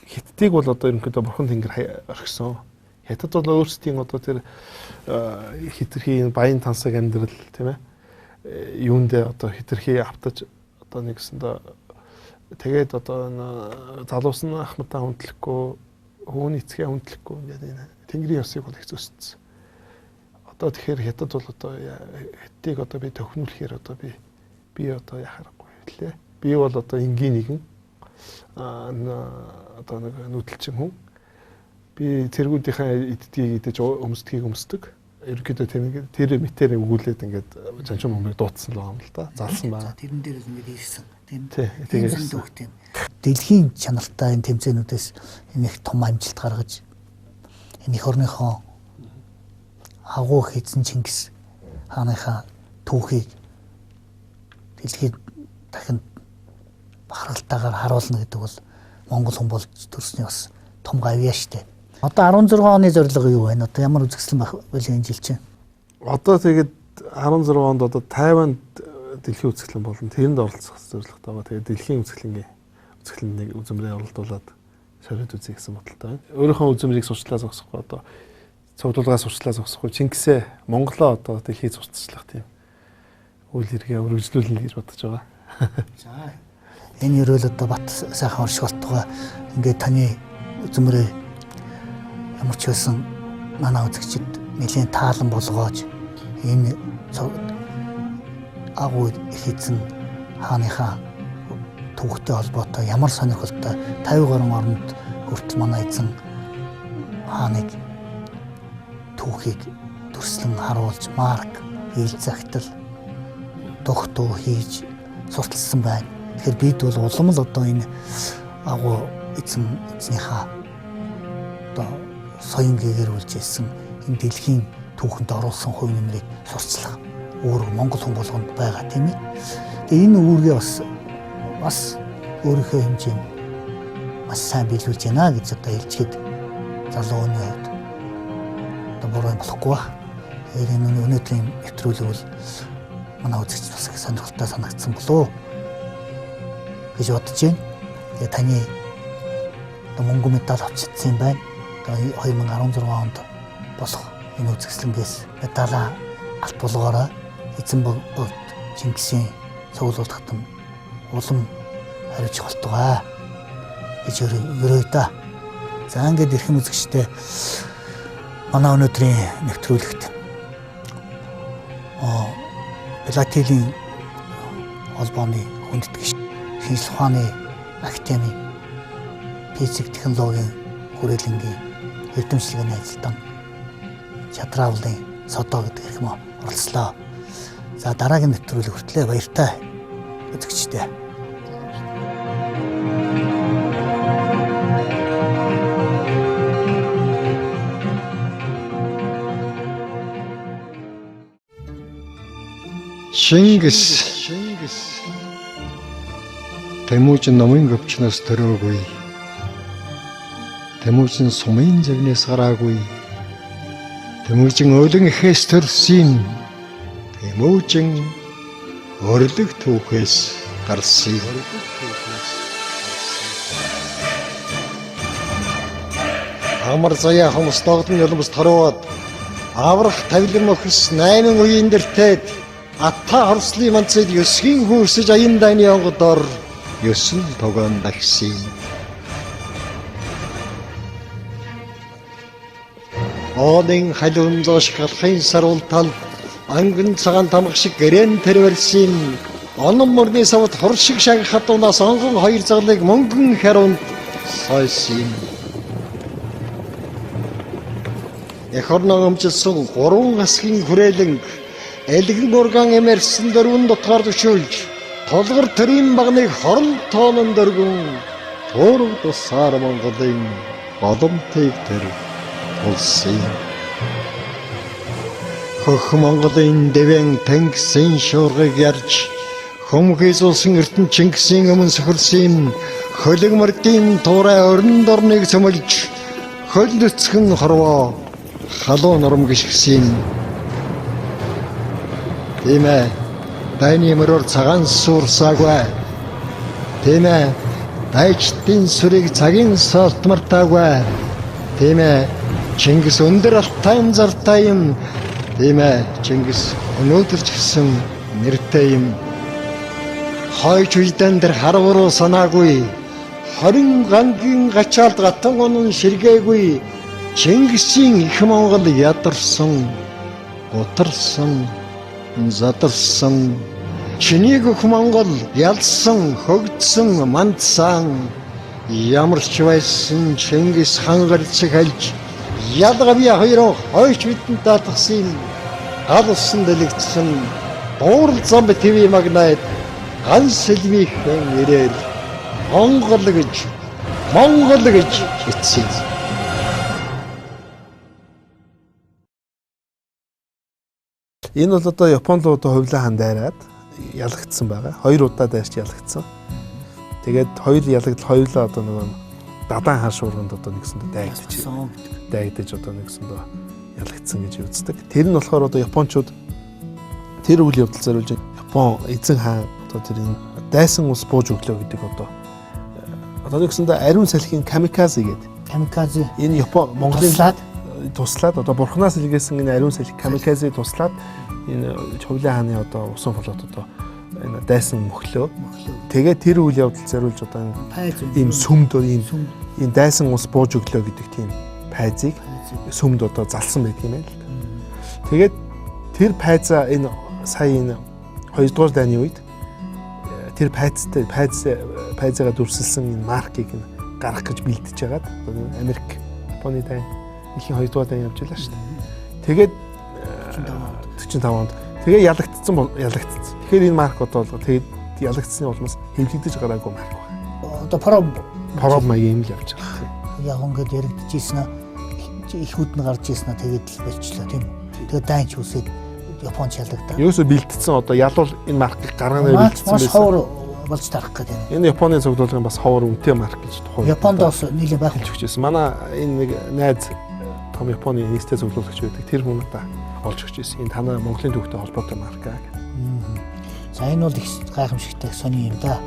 хиттийг бол одоо ерөнхийдөө бурхан тэнгэр орхисон. Хятад бол өөрсдийн одоо тэр хитрхи баян тансаг амьдрал тийм юундээ одоо хитрхи автаж одоо нэгсэндээ тэгээд одоо энэ залуусан ахмадаа хүндлэхгүй хүүний эцгээ хүндлэхгүй ингээд энэ тэнгэрийн ёсыг бол их зөссөн. Одоо тэгэхээр хятад бол одоо хятадыг одоо би тохинулэхээр одоо би одоо яхаарахгүй лээ. Би бол одоо энгийн нэгэн одоо нэг нүүдэлчин хүн. Би цэргүүдийнхээ иддгийг идэж өмсдгийг өмсдөг. Ерөнхийдөө тэр мэтэр өгүүлээд ингээд чанчун бомбыг дуудсан л байгаа юм л да. Залсан За байна. тэрэн дээр л ингээд ирсэн. Тийм. Тий, Тийм тэгээд зөндөх тийм. Дэлхийн чанартай энэ тэмцээнүүдээс энэ их том амжилт гаргаж энэ эх орныхоо агуу хийцэн Чингис хааныхаа түүхийг дэлхийд дахин бахархалтайгаар харуулна гэдэг бол Монгол хүн болж төрсний бас том гавьяа штэ. Одоо 16 оны зорилго юу вэ? Одоо ямар үзэсгэлэн байх вэ энэ жил чинь? Одоо тэгээд 16 онд одоо Тайванд дэлхийн үзэсгэлэн болно. Тэрэнд оролцох зорилготой байгаа. Тэгээд дэлхийн үзэсгэлэнгийн үзэсгэлэнд үзмрээ оролдуулаад шорид үзье гэсэн бодолтой байна. Өөрийнхөө үзмрийг сурчлаа зогсохгүй одоо цуглуулгаа сурчлаа зогсохгүй Чингисээ Монголоо одоо дэлхийг сурталчлах тийм үйл хэрэгээ өргөжлүүлнэ гэж бодож байгаа. За энэ ерөөл одоо бат сайхан орших болтугай ингээд таны үзмрээ ямар ч байсан манай үзэгчид нэлийн таалан болгоож энэ агуу их эзэн хааныхаа түүхтэй холбоотой ямар сонирхолтой 50 гаруй оронд хүртэл манай эзэн хааныг түүхийг төрслөн харуулж марк ил загтал дух дуу хийж сурталсан байна. Тэгэхээр бид бол улам л одоо энэ агуу эзэн эзнийхээ одоо соён гэгэрүүлж ирсэн энэ дэлхийн түүхэнд оруулсан хувь нэмрийг сурталчлах үүрэг Монгол хүн болгонд байгаа тийм ээ. Тэгээ энэ үүргээ бас өөрийнхөө хэмжээнд маш сайн биелүүлж байна гэж одоо хэлчихэд залуу хүний хувьд одоо буруу юм болохгүй ба. Тэгэхээр энэ өнөөдрийн нэвтрүүлэг бол манай үзэгч бас их сонирхолтой санагдсан болов уу гэж бодож байна. Тэгээ таны одоо мөнгө медаль авч чадсан юм байна. Одоо 2016 онд болох энэ үзэсгэлэнгээс медалаа алт болгоорой. Эзэн богд Чингисийн цуглуулгад нь улам хариуцах болтугай гэж өрөөе да. За ингээд эрхэм үзэгчтэй манай өнөөдрийн нэвтрүүлэгт Филателийн холбооны хүндэтгэж шинжлэх ухааны академийн физик технологийн хүрээлэнгийн эрдэмчлэгийн ажилтан Чадраавлын Содоо гэдэг эрхэм оролцлоо. За дараагийн нэвтрүүлэг хүртлээ баяртай үзэгчдээ. Чингис Тэмүүжин номын өвчнөөс төрөөгүй. Тэмүүжин сумын зэвнээс гараагүй. Тэмүүжин өөлөн эхээс төрсөн. Тэмүүжин өрлөг түүхээс гарсан. Амар заяа хомс догдон ёломс тороод аврах тавилан мөхс 8 үеийн дэртэд ата хорслын манцад 9-ийн хүүсэж аян дайны онгодоор 9 тогоон дахсан. Оолын халуун зоош галхын саруул талд ангин цагаан тамга шиг гэрээн тэрвэрсэн юм. Онон мөрний савд хур шиг шаг хатуунаас онгон хоёр заглыг мөнгөн хариунд сойсон юм. Эх орноо өмжилсөн гурван асгийн хүрээлэн элгэн урган эмэрсэн дөрвөн дутгаар төшөөлж тулгар төрийн багныг хорон тоонон дөргөн туурв тусаар Монголын боломтыг тэр тулсан юм. Хөх Монголын дэвэн тэнгисийн шуургыг ярьж хөмхий зулсан эрдэнэ Чингисийн өмнө сөхөрсөн юм. Хөлөг мөрдийн туурай өрн дорныг цөмөлж хөл нүцгэн хорвоо халуун нурам гიშгсэн юм. Тийм ээ, дайны мөрөөр цагаан суурсаагүй. Тийм ээ, дайчдын сүрийг цагийн саалт мартаагүй. Тийм ээ, Чингис өндөр алтайн зартай юм. Тийм ээ, Чингис өнөөдөр ч гэсэн нэртэй юм. Хойч үедэн тэр харваруу санаагүй. 20 гангийн гачаалд гатан онон ширгээгүй. Чингисийн их Монгол ядарсан, гутарсан, задарсан. Чинийг өх Монгол ялсан, хөгдсөн, мандсан. Ямар ч байсан Чингис хан гарцыг хальж ялгавья хоёроо хойч бидэнд даатгсан юм. Гал усан дэлэгдсэн дуурал зам ТV магнайд ган сэлмийнхэн ирээл Монгол гэж Монгол гэж эцсэн. Энэ бол одоо Япон руу одоо хувлаа хан дайраад ялагдсан байгаа. Хоёр удаа дайрч ялагдсан. Тэгээд хоёр ялагдал хоёулаа одоо нөгөө дадаан хаан шуурганд одоо нэгсэндээ дайгдаж одоо нэгсэндээ ялагдсан гэж үздэг. Тэр нь болохоор одоо японочууд тэр үйл явдал зориулж Япон эзэн хаан одоо тэр энэ дайсан ус бууж өглөө гэдэг одоо нэгсэндээ ариун салхийн камиказе гэдэг. Камиказе. Энэ Япон Монголын туслаад одоо бурхнаас илгээсэн энэ ариун салхи камиказе туслаад энэ Хувлаа хааны одоо усан флот одоо энэ дайсан мөхлөө. Тэгээд тэр үйл явдал зориулж одоо энэ ийм сүмд ийм дайсан ус бууж өглөө гэдэг тийм пайзыг сүмд одоо залсан байдаг юм байна л да. Тэгээд тэр пайзаа энэ сая энэ 2 дугаар дайны үед тэр пайцтай пайзаагаа дүрсэлсэн энэ маркийг гаргах гэж бэлдэж байгаад Америк Японы дайн дэлхийн 2 дугаар дайн явж байлаа шүү дээ. Тэгээд 45 онд тэгээ ялагдсан. Тэгэхээр энэ марк одоо бол тэгээд ялагдсны улмаас хэвлэгдэж гараагүй марк байна. Одоо проб маягийн юм л явж байгаа. Яг ингээд яригдчихсэн их үд нь гарч ирсэн тэгээд л болчлоо тийм үү. Тэгээд дайнч үсээд Японд ялагдаа. Ерөөсөө бэлдсэн одоо ялвал энэ маркийг гаргана бэлдсэн байсан. Маш ховор болж тарах гэдэг юм. Энэ Японы цуглуулгын бас ховор үнэтэй марк гэж тухайн. Японд бас нийлээ байх гэж өгчээсэн. Манай энэ нэг найз том Японы нийстэй цуглуулагч байдаг. Тэр хүн надаа олж өгч ирсэн. Энэ танай Монголын түүхтэй холбоотой марк аа. За энэ бол их гайхамшигтай сони юм да.